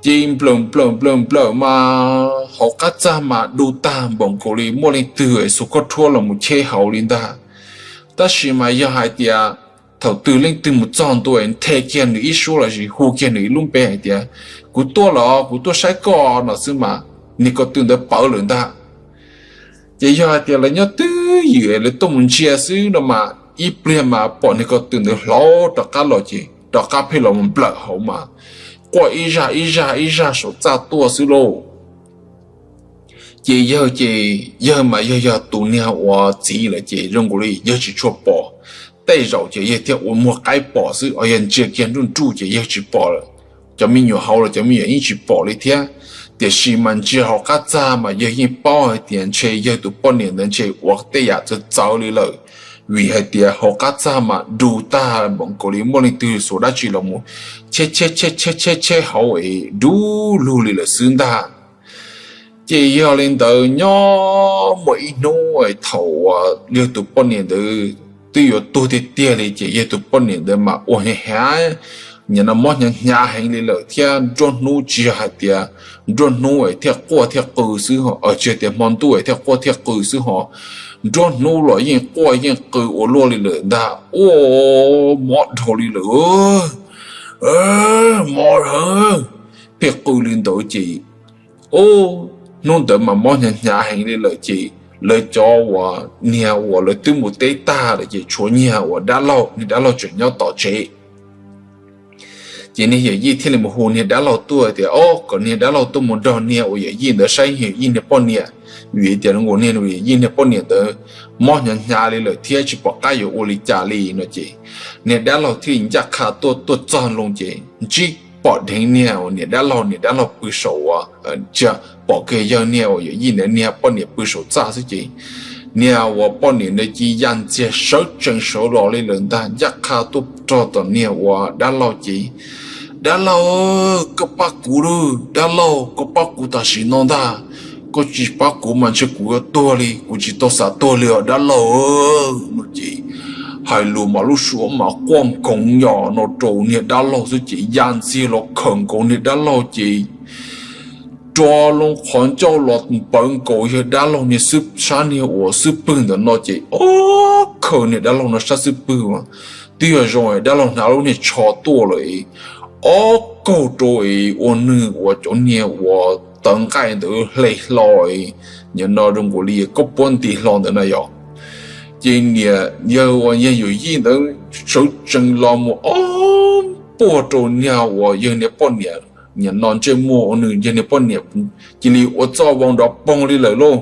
Ces nplawm nplawm nplawm nplawm mas hauv qab txag mas du tag npaum nkaus li muaj leej twg xuas khaub rhuab los mus cheb hauv li ntag. Tab sis mas yog hais tias thaum twg leej twg mus txog ntua nthe kiag nws ib suab lossis hu kiag nws ib lub npe hais tias kuv tuaj los kuv tuaj saib koj no xwb mas niag ko tw ntawd pawv lawm ntag. Ces yog hais tias lawv nyob twj ywm lawv tuaj mus ntsia xwb no mas ib pliag mas pom niag ko tw ntawd hlauv rov qab los ces rov qab pheej los mus nplawm hauv mas quaj ib zaj ib zaj ib zaj saum txaj tuaj xwb lauj. Ces yawg ces yawg mas yawg yog tus niag uas txiv lawm ces zoo nkaus li yawg tsis tshua pom. Tej zaum ces yawg thiaj ua muag qaib pom xwb, yawg ntsia kiag nruj nruj ces yawg tsis pom lawm. Cov me nyuam hauv los cov me nyuam yeej tsis pom li thiab. Tiam sis mas ntsia hauv qab txag mas yawg yeej paub hais tias ntshe yawg tus poj niam ntawd ntshe ua tej yam txawv txawv li lawm, vim hais tias hauv qab txag mas du tag npaum nkaus li muaj leej twg xuas dab tsi los mus cheb cheb cheb cheb cheb hauv es du lug li lawm xwb ntag. Ces yog li ntawd nyob muaj ib hnub thaum uas yawg tus poj niam ntawd twb yuav tuag tiag tiag li ces yawg tus poj niam ntawd mas ua heev heev, nim no mob hnyav hnyav heev li lawm thiab nruab hnub tsis yog hais tias nruab hnub es thiaj quaj thiaj qw xwb ho, tsis tias hmo ntuj es thiaj quaj thiaj qw xwb ho, nruab hnub los yeej quaj yeej qw ua luaj li lawm ntag, ua mob dhau li lawm, mob dhau, pheej qw li ntawd ces hnub ntawd mas mob hnyav hnyav heev li lawm ces lawv cov uas niag uas lawv twb mus teb tag lawm ces tshuav niag uas dab laug, niag dab laug tseem nyob tom tsev. Ces niag yawm yij thiaj li mus hu niag dab laug tuaj tias, o, kom niag dab laug tuaj mus nrog niag uas yawm yij ntawd saib yawm yij niag poj niam, vim tias nkaus niag yawm yij niag poj niam ntawd mob hnyav hnyav li lawm thiab tsis pom qab yuav ua li cas li no ces niag dab laug thiaj li ncaj qha tuaj, tuaj txog loo ces ntsib pom dheev niag uas niam dab laug, niam dab laug pw saum uas, tsis, pom kiag yawg niag uas yawm yij ntawd niag poj niam pw saum txaj xwb ces niag uas poj niam ntawd cia li ya ntxiag sawv tsees sawv los li lawm ntag, ncaj qha tuaj rau tom niag uas dab laug ces, dab laug, koj pab kuv lauj, dab laug, koj pab kuv tam sim no ntag, koj tsis pab kuv mas ntshe kuv yuav tuag li, kuv tsis tau xav tuag li os dab laug no ces hais lus mas lub suab mas quaj nkoov yos no rau niag dab laug xwb ces ya ntxiag los khawm nkaus niag dab laug ces rov loo qhov ncauj los pawv nkaus yawg dab laug niag xwb sab niag uas xwb pwg ntawm no ces, o, khawm niag dab laug no sab xwb pwg, twb yog zoo dab laug hnav lub niag tsho tuaj lawm, o, kaug rau ua nwg uas cov niag uas tawv nqaij ntawd hle hlo, nim no zoo nkaus li koj puab nti hlo ntawd na yog. Ces niam yawg uas yawm yij ntawd sawv tsees los mus o puag rau niag uas yawg niag poj niam, nim no ntsej muag uas nws yawg niag poj niam cia li ua txoj vau nrov poog li lawm lauj.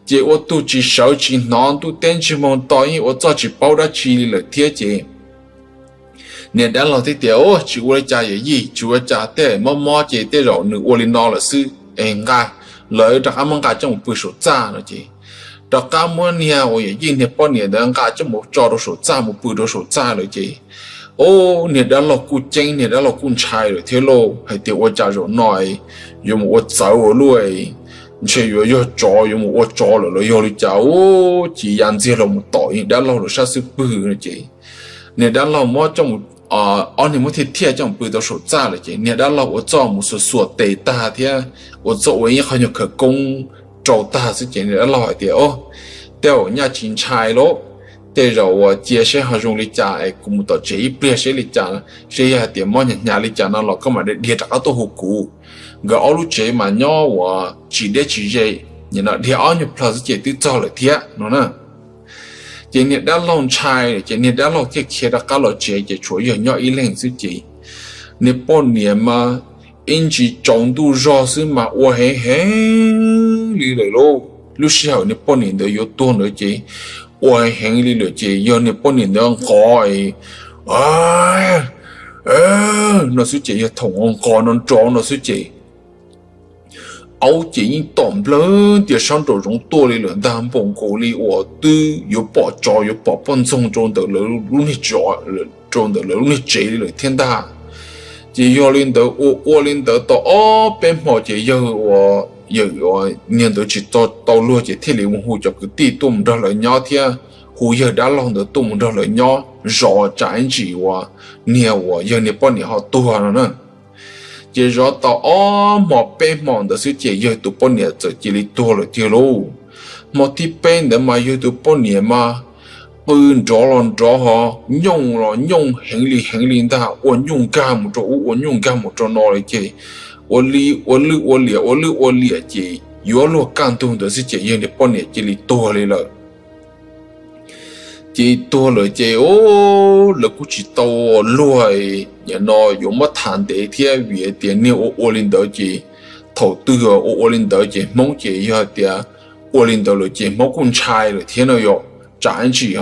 Ces ua tug tsis sawv tsis hnov, ntuj teb ntsig moog to yeej ua txoj tsis paub dab tsi li lawm thiab ces niag dab laug thiaj tias, tsis ua li cas yawm yij, tsis ua li cas, tej mob mob ces tej zaum nws ua li no lawm xwb es nqa, lawv rov qab muab nqa coj mus pw saum txaj no ces rov qab muab niag uas yawm yij niag poj niam ntawd nqa coj mus tso rau saum txaj mus pw rau saum txaj lawm ces, o, niag dab laug kuj ceeb, niag dab laug kuj ntshai lawm thiab lauj, hais tias ua cas zaum no yuav mus ua txawv ua luaj, ntshe yuav yog tsov yuav mus ua tsov lawm los yog li cas, u, ces ya ntxiag los mus tom dab laug lawm sab xwb pwg no ces niag dab laug muab coj mus, ob niag muab thiaj thiaj coj mus pw tau saum txaj lawm ces niag dab laug ua txuj mus xuas xuas tes tag thiab ua txuj ua ib qho nyuag khawv koob rau tag xwb ces niag dab laug hais tias, o, tej zaum nyaj tsis ntshai lauj, tej zaum uas cia seb ho zoo li cas es kuv mus tom tsev ib pliag seb li cas, seb yog hais tias mob hnyav hnyav li cas no los koj mam dhia rov qab tuaj hu kuv. Nkawd ob lub tsev mas nyob uas tsis deb tsis ze, nim no dhia ob nyuag plhaw xwb ces twb txog lawm thiab no na. Ces niag dab laug ntshai ces niag dab laug thiaj khiav rov qab los tsev ces tshuav yawg nyob ib leeg xwb ces niag poj niam mas ib ntsis tsaus ntuj zog xwb mas ua heev heev li lawm lauj. Lub sij hawm niag poj niam ntawd yuav tuag ntawd ces ua heev heev li lawm ces yog niag poj niam ntawd nqov no xwb ces yog thaum nqov nqov no nrov no xwb ces aub ces yeej tom nplawg tias sab nraum zoov tuaj li lawm ntag, npaum nkaus li uas twb yuav pom tsov yuav pom poj ntxoog rau ntawm lawv lub niag tsev li lawm thiab ntag. Ces yog li ntawd ua ua li ntawd tau ob peb hmo ces yawg uas yawm niag ntawd tsis tau luag ces thiaj li mus hu cov kwv tij tuaj mus nrog lawv nyob thiab hu yawg dab laug ntawd tuaj mus nrog lawv nyob zov tsam ib ntsis uas niag uas yawg niag poj niam ho tuag no na. Ces zov tau ob hmo peb hmo ntawd xwb ces yawg tus poj niam txawm cia li tuag lawm tiag lauj. Hmo thib peb ntawd mas yawg tus poj niam mas qw nrov los nrov ho nyooj los nyooj heev li heev li ntag, ua nyuj nkag mus rau ub ua nyuj nkag mus rau no li ces ua li ua lwj ua liam ua lwj ua liam ces yuav luag kaj ntug ntawd xwb ces yawg niag poj niam cia li tuag li lawm. Ces tuag lawm ces lawv kuj tsis tau luag nim no yuav muab tham ntev thiab vim tias niag ua ua li ntawd ces thaum twg ua ua li ntawd ces Hmoob ces yog tias ua li ntawd lawm ces Hmoob kuj ntshai lawm thiab no yom, tsam ib ntsis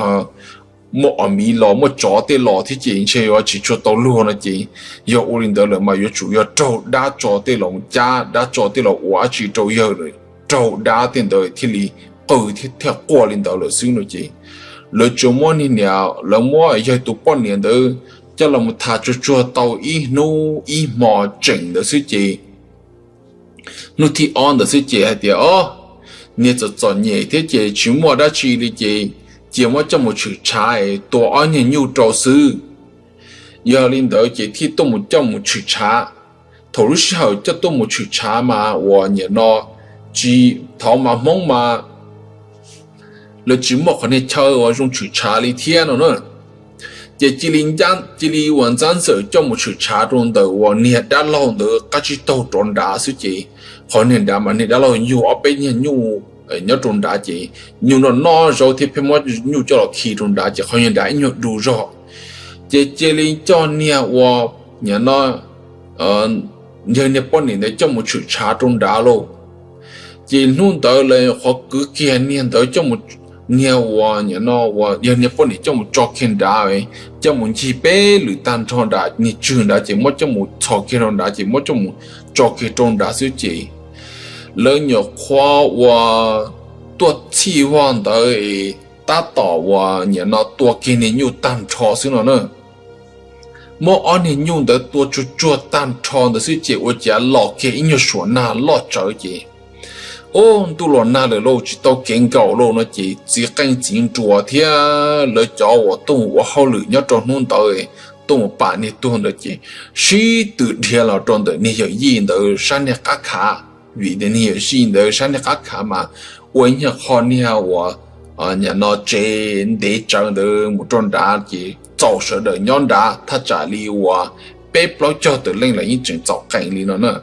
muaj ob miv los muaj tsov tej los thiab ces ntshe yuav tsis tshua tau luag no ces yog ua li ntawd lawm mas yuav tsum yog raug dab tsov tej los cab dab tsov tej los ua dab tsi rau yawg lawm, raug dab tej ntawd thiaj li qw thiab quaj li ntawd lawm xwb no ces lawv tsuas muab niag niam, lawv muab yawg tus poj niam ntawd coj los mus tham tsuag tsuag tau ib hnub ib hmo tseem ntawd xwb ces hnub thib ob ntawd xwb ces hais tias o, niag txom txom nyem thiab ces tsis muaj dab tsi li ces cia muab coj mus tshwm tshav es tua ob niag nyuj rau xwb. Yog li ntawd ces thiaj tuaj mus coj mus tshwm tshav. Thaum lub sij hawm coj tuaj mus tshwm tshav mas uas nim no tsis, thaum mas Hmoob mas lawv tsis muaj qhov niag chaw uas zoo tshwm tshav li thiab no na. Ces cia li uas ntxab ntxawm coj mus tshwm tshav rau ntawm uas niag dab laug ntawd qab tsib taug rov nrad xwb ces qhov niag nrad mas niag dab laug yug ob peb niag nyuj nyob rau nrad ces nyuj noj noj zaub thiab pheej muab nyuj coj los khi rau nrad ces qhov niag nrad ib nyuag du zog. Ces cia li coj niag uas nim no yawg niag poj niam ntawd coj mus tshwm tshav rau nrad lauj. Ces hnub ntawd lawv qhov kwv kiag niag ntawd coj mus, niag uas nim no uas yawg niag poj niam coj mus tso kiag nrad, coj mus ncig peb lwm tag nrho nrad, niag tswg nrad ces muab coj mus txhos kiag rau nrad ces muab coj mus tso kiag rau nrad xwb ces lawv nyuam qhuav uas tuaj txhij vog ntawd es tab tom uas nim no tua kiag niag nyuj tag nrho xwb no na. Muab ob niag nyuj ntawd tua tsuag tsuag tag nrho ntawd xwb ces ua cas los kiag ib nyuag suam nag loj tsawv ces, ub, ntuj los nag lawm lauj, tsis tau kev nkaum lauj no ces txiv qeej txiv nruas thiab lawv cov uas tuaj mus ua hauj lwm nyob rau hnub ntawd tuaj mus pam niag tuag ntawd ces sib tw dhia los rau ntawm niag yawm yij ntawd sab niag qab khav, vim tias niag yawm yij ntawd sab niag qab khav mas ua ib nyuag qho niag uas nim no tsev ntev tsawv ntawd mus rau nrad ces txaus sawv daws nyob nrad thaj tsam li uas peb plaub caug tawm leej los yeej tseem txaus qees li no na.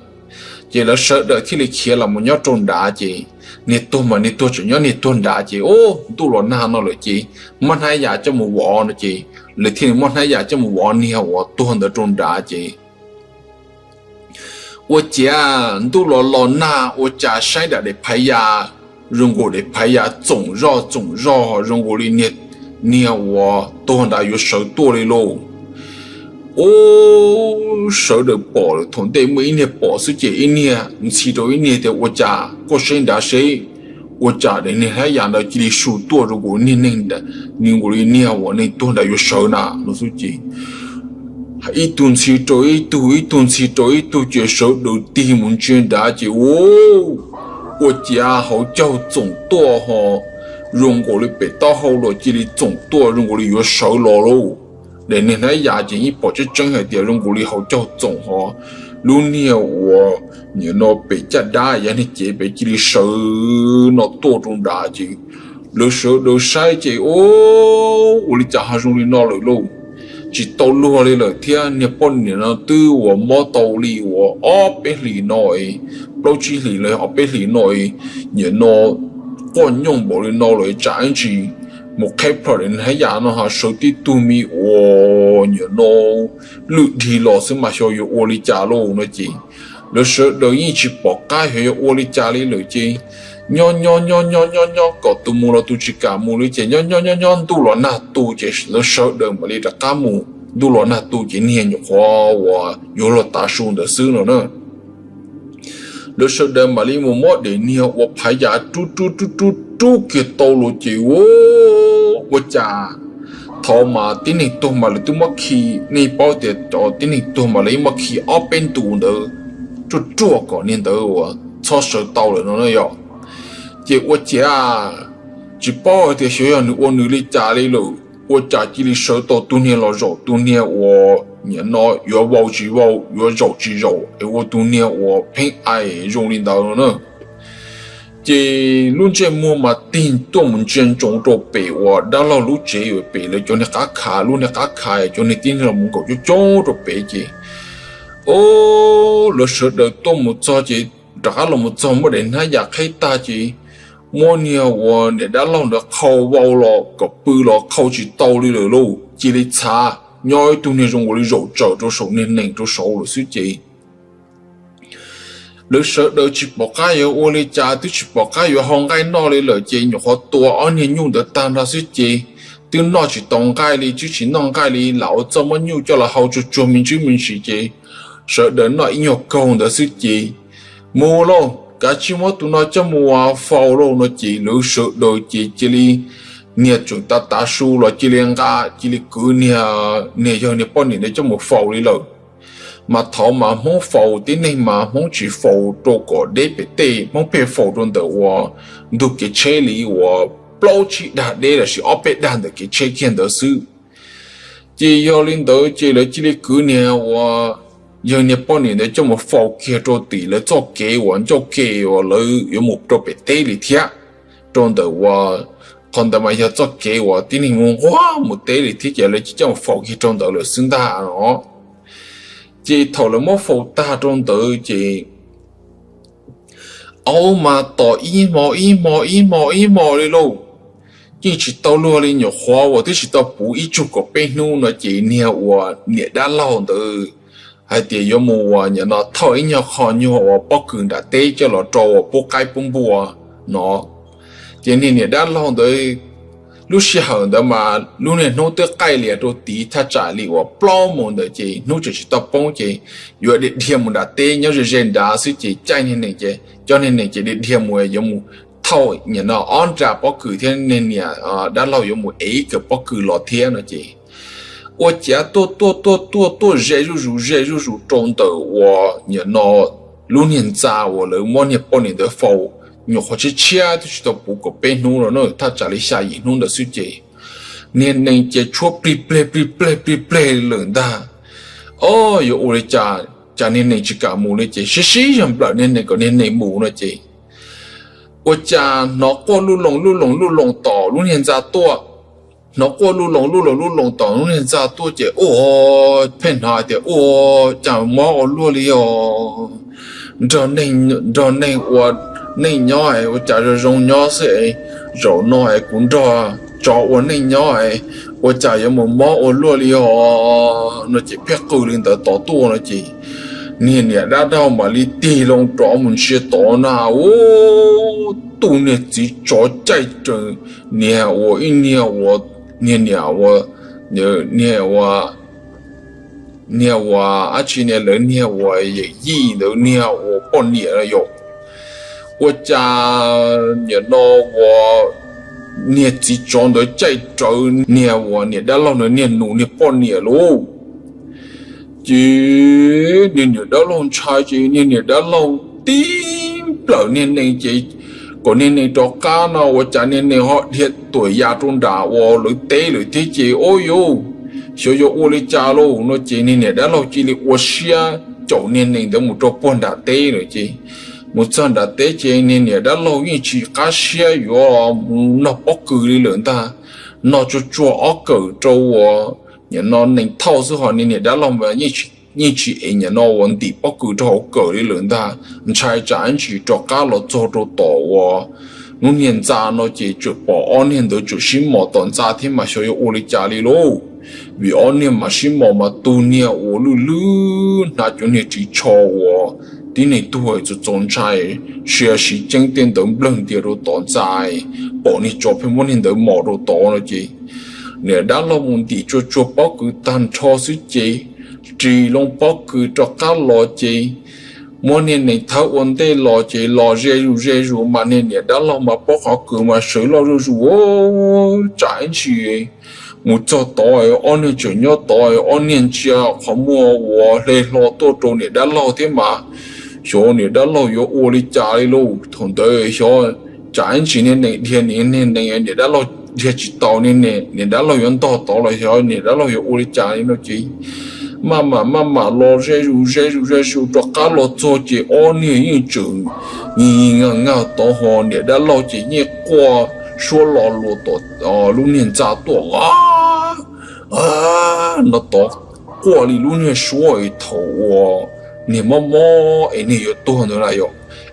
Ces lawv sawv daws thiaj li khiav los mus nyob rau nrad ces niag tuag mas niag tuag tseem nyob niag tuag nrad ces, ub, ntuj los nag no lawm ces muab hnab yas coj mus vov no ces lawv thiaj li muab hnab yas coj mus vov niag uas tuag ntawd rau nrad ces ua ciav ntuj los los nag ua cas saib nram daim phaiv yas, zoo nkaus daim phaiv yas txoom zoj txoom zog zoo nkaus li niag uas tuag ntawd yuav sawv tuaj li lauj. Ub, sawv daws pom lawm, thaum ntej muaj ib niag pom xwb ces ib niag ntxhi rau ib niag tias, ua cas koj saib nrad seb, ua cas daim niag hnab yas ntawd cia li su tuaj zoo nkaus niag neeg, zoo nkaus li niag uas neeg tuag ntawd yuav sawv na no xwb ces ib tug ntxhi rau ib tug, ib tug ntxhi rau ib tug ces sawv daws tig mus ntsia nrad ces, ub, ua ciav hauv caug txoom tuaj ho zoo nkaus li pem taub hau los cia li txoom tuaj zoo nkaus li yuav sawv los lauj. Daim niag hnab yas ces yeej pom tseeb tseeb hais tias zoo nkaus li hauv caug txoom ho lub niag uas nim no pem caj dab yav niag cev pem cia li sawv no tuaj rau nrad ces lawv sawv daws saib ces, ub, ua li cas ho zoo li no lawm lauj. Tsis tau luag li lawm thiab niag poj niam no twb uas mob tau li uas ob peb hlis no, plaub tsib hlis los ob peb hlis no, nim no quaj nyooj npaum li no lawm tsam ib ntsis mus qheb plho daim niag hnab yas no ho sawv tib tug me uas nim no lwj dhig los xwb mas xyov yuav ua li cas lauj no ces lawv sawv daws yeej tsis pom qab xyov yuav ua li cas li lawm ces nyob nyob nyob nyob nyob nyob kom tus mus los tus tsis kam mus li ces nyob nyob nyob nyob ntuj los nag tu ces lawv sawv daws mam li rov qab mus. Ntuj los nag tu ces niag nyuam qhuav uas yuav luag tav su ntawd xwb no na. Lawv sawv daws mam li mus muab daim niag uas phaiv yas rub rub rub rub rub kiag tau los ces, ub, ua cas thaum mas tib neeg tuag mas lawv twb muab khi, nej paub tias cov tib neeg tuag mas lawv yeej muab khi ob peb ntu ntawd ruaj ruaj kom niag ntawd uas txhob sawv tau lawm no na yog. Ces ua ciav tsis paub hais tias xyov yog nws ua nws li cas li lawm, ua cas cia li sawv tau tus niag los zaum tus niag uas nim no yuav vau tsis vau yuav zaum tsis zaum es ua tus niag uas pheej aim zoo li ntawd no na. Ces lub ntsej muag mas tig tuaj mus ntsia ntsoov rau pem uas dab laug lub tsev uas pem lawv cov niag qab khav, lub niag qab khav cov niag tib neeg los mus nkaum coob coob rau pem ces, o, lawv sawv daws tuaj mus txog ces rov qab los mus txog muab daim hnab yas qheb tag ces muab niag uas niam dab laug ntawd qhau vau los kom pw los qhau tsis tau li lawm lauj, cia li txhav nyob ib tug niag zoo nkaus li zaum tsawm rau saum niag nees rau saud lawm xwb ces lawv sawv daws tsis pom qab yuav ua li cas, twb tsis pom qab yuav hau nqaij noj li lawm ces nyuam qhuav tua ob niag nyuj ntawd tag nrho xwb ces twb noj tsis tau nqaij li, twb tsis noj nqaij li, lam ua txuj muab nyuj coj los hau tsuag tsuag me ntsis me ntsis ces sawv daws noj ib nyuag kaug ntawd xwb ces, mus lauj, kav tsij muab tus no coj mus faus lauj no ces lawv sawv daws ces cia li, niag tseem tav tav su los cia li nqa, cia li kwv niag, niag yawg niag poj niam ntawd coj mus faus li lawm. Mas thaud mas Hmoob faus tib neeg mas Hmoob tsis faus rau kom deb pem tej, Hmoob pheej faus rau ntawm uas ntug kev tsheb li uas plaub tsib dag deb lossis ob peb dag ntawm kev tsheb kiag ntawd xwb. Ces yog li ntawd ces lawv cia li kwv niag uas yawg niag poj niam ntawd coj mus faus kiag rau tim lawv txoj kev uas ncauj ke uas lawv yuav mus rau pem teb li thiab. Rau ntawm uas qhov ntawd mas yog txoj kev uas tib neeg mus nquag mus teb li thiab ces lawv cia li coj mus faus kiag rau ntawd lawm xwb ntag no. Ces thaum lawv muab faus tag rau ntawd ces aub mas tom ib hmo ib hmo ib hmo ib hmo li lauj. Yeej tsis tau luag li, nyuam qhuav uas twb tsis tau puv ib tsug kaum peb hnub no ces niag uas niam dab laug ntawd hais tias yuav mus uas nim no thauj ib nyuag qho nyuag uas pob kws nram teb coj los rau uas pub qaib pub npua no. Ces niag niam dab laug ntawd lub sij hawm ntawd mas lub niag hnub twb qaij lias rau tid thaj tsam li uas plaub moos ntawd ces hnub tseem tsis tau poob ces yuav dhia dhia mus nram teb nyob ze ze nrad xwb ces caij niag nees ces coj niag nees ces dhia dhia mus yuav mus thauj nim no ob nra pob kws thiab niag niam dab laug yuav mus ev ib kawm pob kws los thiab no ces ua cas tuaj tuaj tuaj tuaj tuaj ze zuj zus ze zuj zus rau ntawm uas nim no lub niag ntxa uas lawv muab niag poj niam ntawd faus nyuam qhuav tshiab tshiab twb tsis tau puv kaum peb hnub los no thaj tsam li xya yim hnub ntawd xwb ces niag nees ces tshuab plig pleg plig pleg plig pleg lawm ntag. O, yuav ua li cas, cas niag nees tsis kam mus li ces sib sib zog nplawm niag nees kom niag nees mus no ces ua cas hnov quaj lub loo lub loo lub loo tom lub niag ntxa tuaj. Hnov quaj lub loo lub loo lub loo tom lub niag ntxa tuaj ces ua pheej hnov hais tias ua cas mob ua luaj li os. Nrog neeg ua neej nyob es ua cas zoo zoo nyob xwb es zaum no es kuv nrog tsov ua neej nyob es ua cas yuav mus mob ua luaj li os no ces pheej qw li ntawd tod tuaj no ces niag niam dab laug mam li tig loo rov mus ntsia tod na, ua tus niag txiv tsov caij raws niag ua ib niag ua niag niam ua niag ua niag ua dab tsi niag lawv niag ua yawm yij ntawd niag ua poj niam yom. Ua cas nim no ua niag txiv tsov ntawd caij rawv niag ua niam dab laug ntawd niag nus niag poj niam lauj. Ces niag niam dab laug ntshai ces niag niam dab laug tib nplawm niag nees ces kom niag nees rov qab no ua cas niag nees ho dhia tuam ya rau nram uas lawv teb lawm thiab ces o yus xyov yuav ua li cas lauj no ces niag niam dab laug cia li ua siab caum niag nees ntawd mus rau puag nram teb lawm ces mus txog nram teb ces niag niam dab laug yeej tsis qab siab yuav mus nog pob kws li lawm ntag. Nog tsuag tsuag ob kawm rau uas nim no nees thauj xwb ho niag niam dab laug mas yeej tsis ev nim no uas ntim pob kws rau hauv kawm li lawm ntag. Ntshai tsam ib ntsis rov qab los txog rau tom uas lub niag ntxa no ces tseem pom ob niag ntawd tseem sib mos tom ntxa thiab mas xyov yuav ua li cas li lauj. Vim ob niag mas sib mos mas tus niag uas lwj lwj hnav cov niag ris tsho uas tib neeg tuag txaus txaus ntshai, sia siv ceeb tej ntawd nplawg ntias rau tom ntxa, pom niag tsov pheej muab niag ntawd mos rau tod no ces niam dab laug mus ntim tsuag tsuag pob kws tag nrho xwb ces ris loo pob kws rov qab los ces muab niag nees thawb ua ntej los ces los ze zus ze zus mas niag niam dab laug mas pob qhov kws mas sawv loj zuj zus tsam ib ntsis mus txog tod ob niag tseem nyob tod ob niag ntsia qhov muag uas hle hlo tuaj rau niam dab laug thiab mas xyov niam dab laug yuav ua li cas li lauj. Thaum ntawd xyov tsam ib ntsis niag nees dhia niag nees niam dab laug dhia tsis tau niag niam dab laug yuav ntog tod los xyov niam dab laug yuav ua li cas li no ces maj mam maj mam los ze zus ze zus ze zus rov qab los txog ces ob niag yeej tseem nyiag nyiag tod ho niam dab laug ces yeej quaj suab lo lus tom lub niag ntxa tuaj no tod, quaj li lub niag suab es thaum uas niag mob mob es niag yuav tuag ntawd na yom,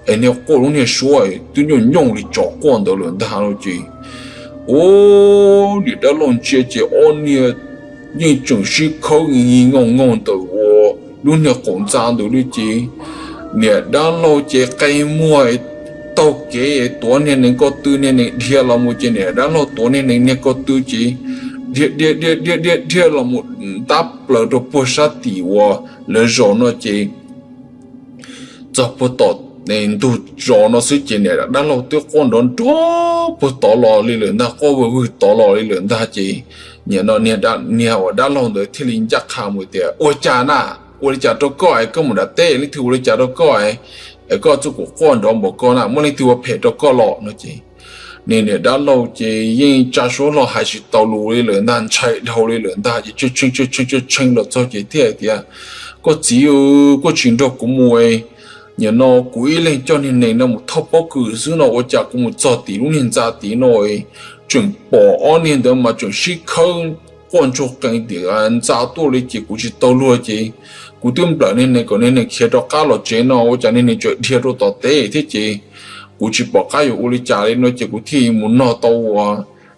es niag quaj lub niag suab twb nyooj nyooj li tsov quaj ntawd lawm ntag no ces ua niam dab laug ntsia ces ob niag yeej tseem sib khawb nyiag nyiag nyooj nyooj ntawm uas lub niag qaum ntxa ntawd li ces niam dab laug ces qe muag taug kev tuav niag nees ko tw, niag nees dhia los mus ces niam dab laug tuav niag nees niag ko tw ces dhia dhia dhia dhia dhia dhia los mus ntab plaws rau puag sab tim uas lawv zos no ces txog puag tom ntug zos no xwb ces niam dab laug twb quaj nrov nrov puag tod los li lawm ntag, quaj vwg vwg tod los li lawm ntag ces nim no niag uas dab laug ntawd thiaj li ncaj qha mus tias ua cas na, ua li cas rau koj es koj mus nram teb leej twg ua li cas rau koj es koj txuj kuv quaj nrov npaum ko na, muaj leej twg ua phem rau koj los no ces Niag niam dab laug ces yeej tsa suab hlo hais tsis tau lus li lawm ntag, ntshai dhau li lawm ntag ces tshee tshee tshee tshee los txog ces thiaj hais tias, Koj txiv, koj tsis nrog kuv mus, nim no kuv ib leeg coj niag nees no mus thauj pob kws xwb no ua cas kuv mus txog tim lub niag ntxa tid no tseem pom ob niag ntawd mas tseem sib khawb quaj ntsuag qees tim ntxa tuaj li ces kuv tsis tau luag ces kuv twb nplawm niag nees kom niag nees khiav rov qab los tsev no ua cas niag nees tseem dhia rau tom teb thiab ces kuv tsis pom qab yuav ua li cas li no ces kuv thiaj mus nog tau uas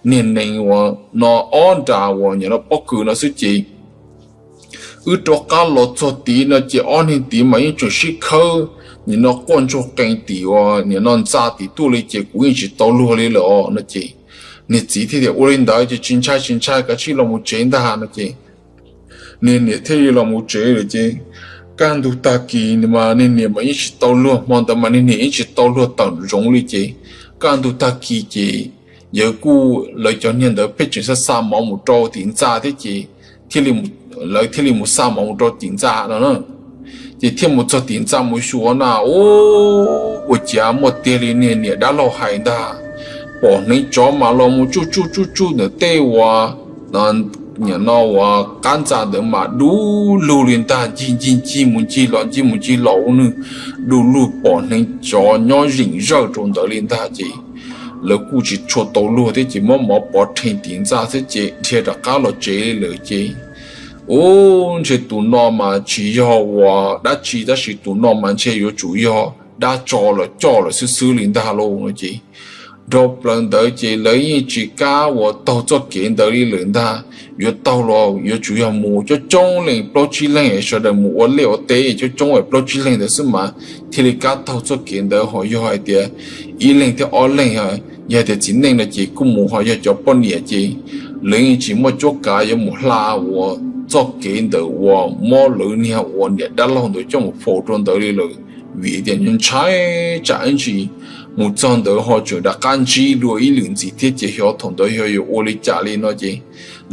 niag nees uas no ob nra uas nim no pob kws no xwb ces wb rov qab los txog tid no ces ob niag tid mas yeej tseem sib khawb nim no quaj ntsuag qees tim uas nim no ntxa tim tuaj li ces kuv yeej tsis tau luag li lawm os no ces niag txiv thiaj tias, Ua li ntawd ces tsis ntshai tsis ntshai, kav tsij los mus tsev ntag no ces niag niam thiaj li los mus tsev lawm ces kaj ntug tag kis mas niag niam mas yeej tsis tau luag, hmo ntawd mas niag niam yeej tsis tau luag tawm zoov li ces kaj ntug tag kis ces yawg kuj, lawv cov niag ntawd pheej tseem xa xa mov mus rau tim ntxa thiab ces lawv thiaj li mus xa mov mus rau tim ntxa no na. Ces thiaj mus txog tim ntxa mus xyuas na, ua ciav muaj tiag li niag niam dab laug hais ntag, pom hneev tsov mas los mus tsuj tsuj tsuj tsuj ntawm tej uas nim no uas qab ntxa ntawd mas du lug li ntag, ncig ncig ncig mus ncig los ncig mus ncig los ua nws du lug pom hneev tsov nyob zeem zawj rau ntawd li ntag ces lawv kuj tsis tshua tau luag thiab ces muab mov pov rhe tim ntxa thiab ces dhia rov qab los tsev li lawm ces, Ub, ntshe tus no mas tsis yog uas dab tsi tab sis tus no mas ntshe yuav tsum yog dab tsov los coj lawm xwb xwb li ntag lauj no ces dhau plaws ntawd ces lawv yeej tsis kam uas taug txoj kev ntawd li lawm ntag. Yuav taug los yuav tsum yog mus coob coob leej plaub tsib leeg, sawv daws mus ua liaj ua teb coob coob plaub tsib leeg ntawd xwb mas thiaj li kam taug txoj kev ntawd, ho yog hais tias ib leeg thiab ob leeg, yog tias txiv neej no ces kuj mus, ho yog cov poj niam ces lawv yeej tsis muaj cuab kav yuav mus hla uas txoj kev ntawm uas muab lawv niag uas niam dab laug ntawd coj mus faus rau ntawd li lawm, vim tias ntshai tsam ib ntsis mus txog ntawd ho tseem rov qab ntsib dua ib lwm ntxiv thiab ces xyov thaum ntawd yog yuav ua li cas li no ces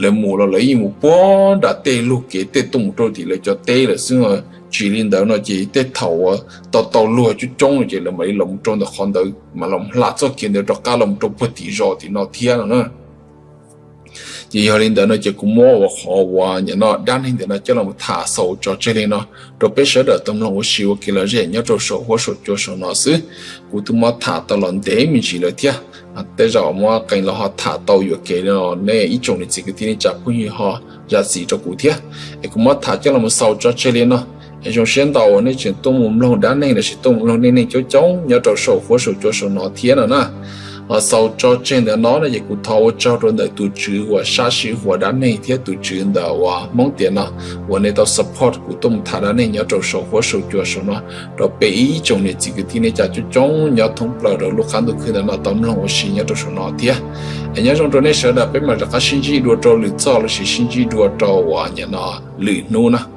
lawv mus los lawv yeej mus puag nram tej lug kev tej tuaj mus rau tim lawv cov teb lawm xwb. Tsis li ntawd no ces tej thaum uas tau tau luag coob coob no ces lawv mam li los mus rau ntawm qhov ntawd mas los hla txoj kev ntawd rov qab los mus rau puag tim zos tim no thiab no na. Ces yog li ntawd no ces kuv muab uas qhov uas nim no dab neeg ntawm no coj los tham xaus tso tseg li no rau peb sawv daws tau mloog ua si ua kev lom zem nyob rau saum huab saum cua saum no xwb. Kuv twb muab tham tau los ntev me ntsis lawm thiab, tej zaum muab qee los ho tham tau yuam kev li no nej ib tsoom niam txiv kwv tij neej tsa phooj ywg ho zam txim rau kuv thiab. Es kuv muab tham coj los xaus tso tseg li no. Es zoo siab ntau uas nej tseem tuaj mus mloog dab neeg lossis tuaj mus mloog neej neeg coob coob nyob rau saum huab saum cua saum no thiab no na. Ho xaus tso tseg ntawm no no ces kuv thov ua tsaug rau ntawm tus tswv uas sab sij huam dab neeg thiab tus tswv ntawm uas Hmoob tiam no uas nej tau support kuv tuaj mus tham dab neeg nyob rau saum huab saum cua saum no rau peb ib tsoom niam txiv kwv tij neej tsa coob coob nyob thoob plaws rau lub qab ntuj khwb ntawm no tau mloog ua si nyob rau saum no thiab. Es nyob zoo rau nej sawv daws, peb mam rov qab sib ntsib dua rau lwm zaj lossis sib ntsib dua rau uas nim no lwm hnub na.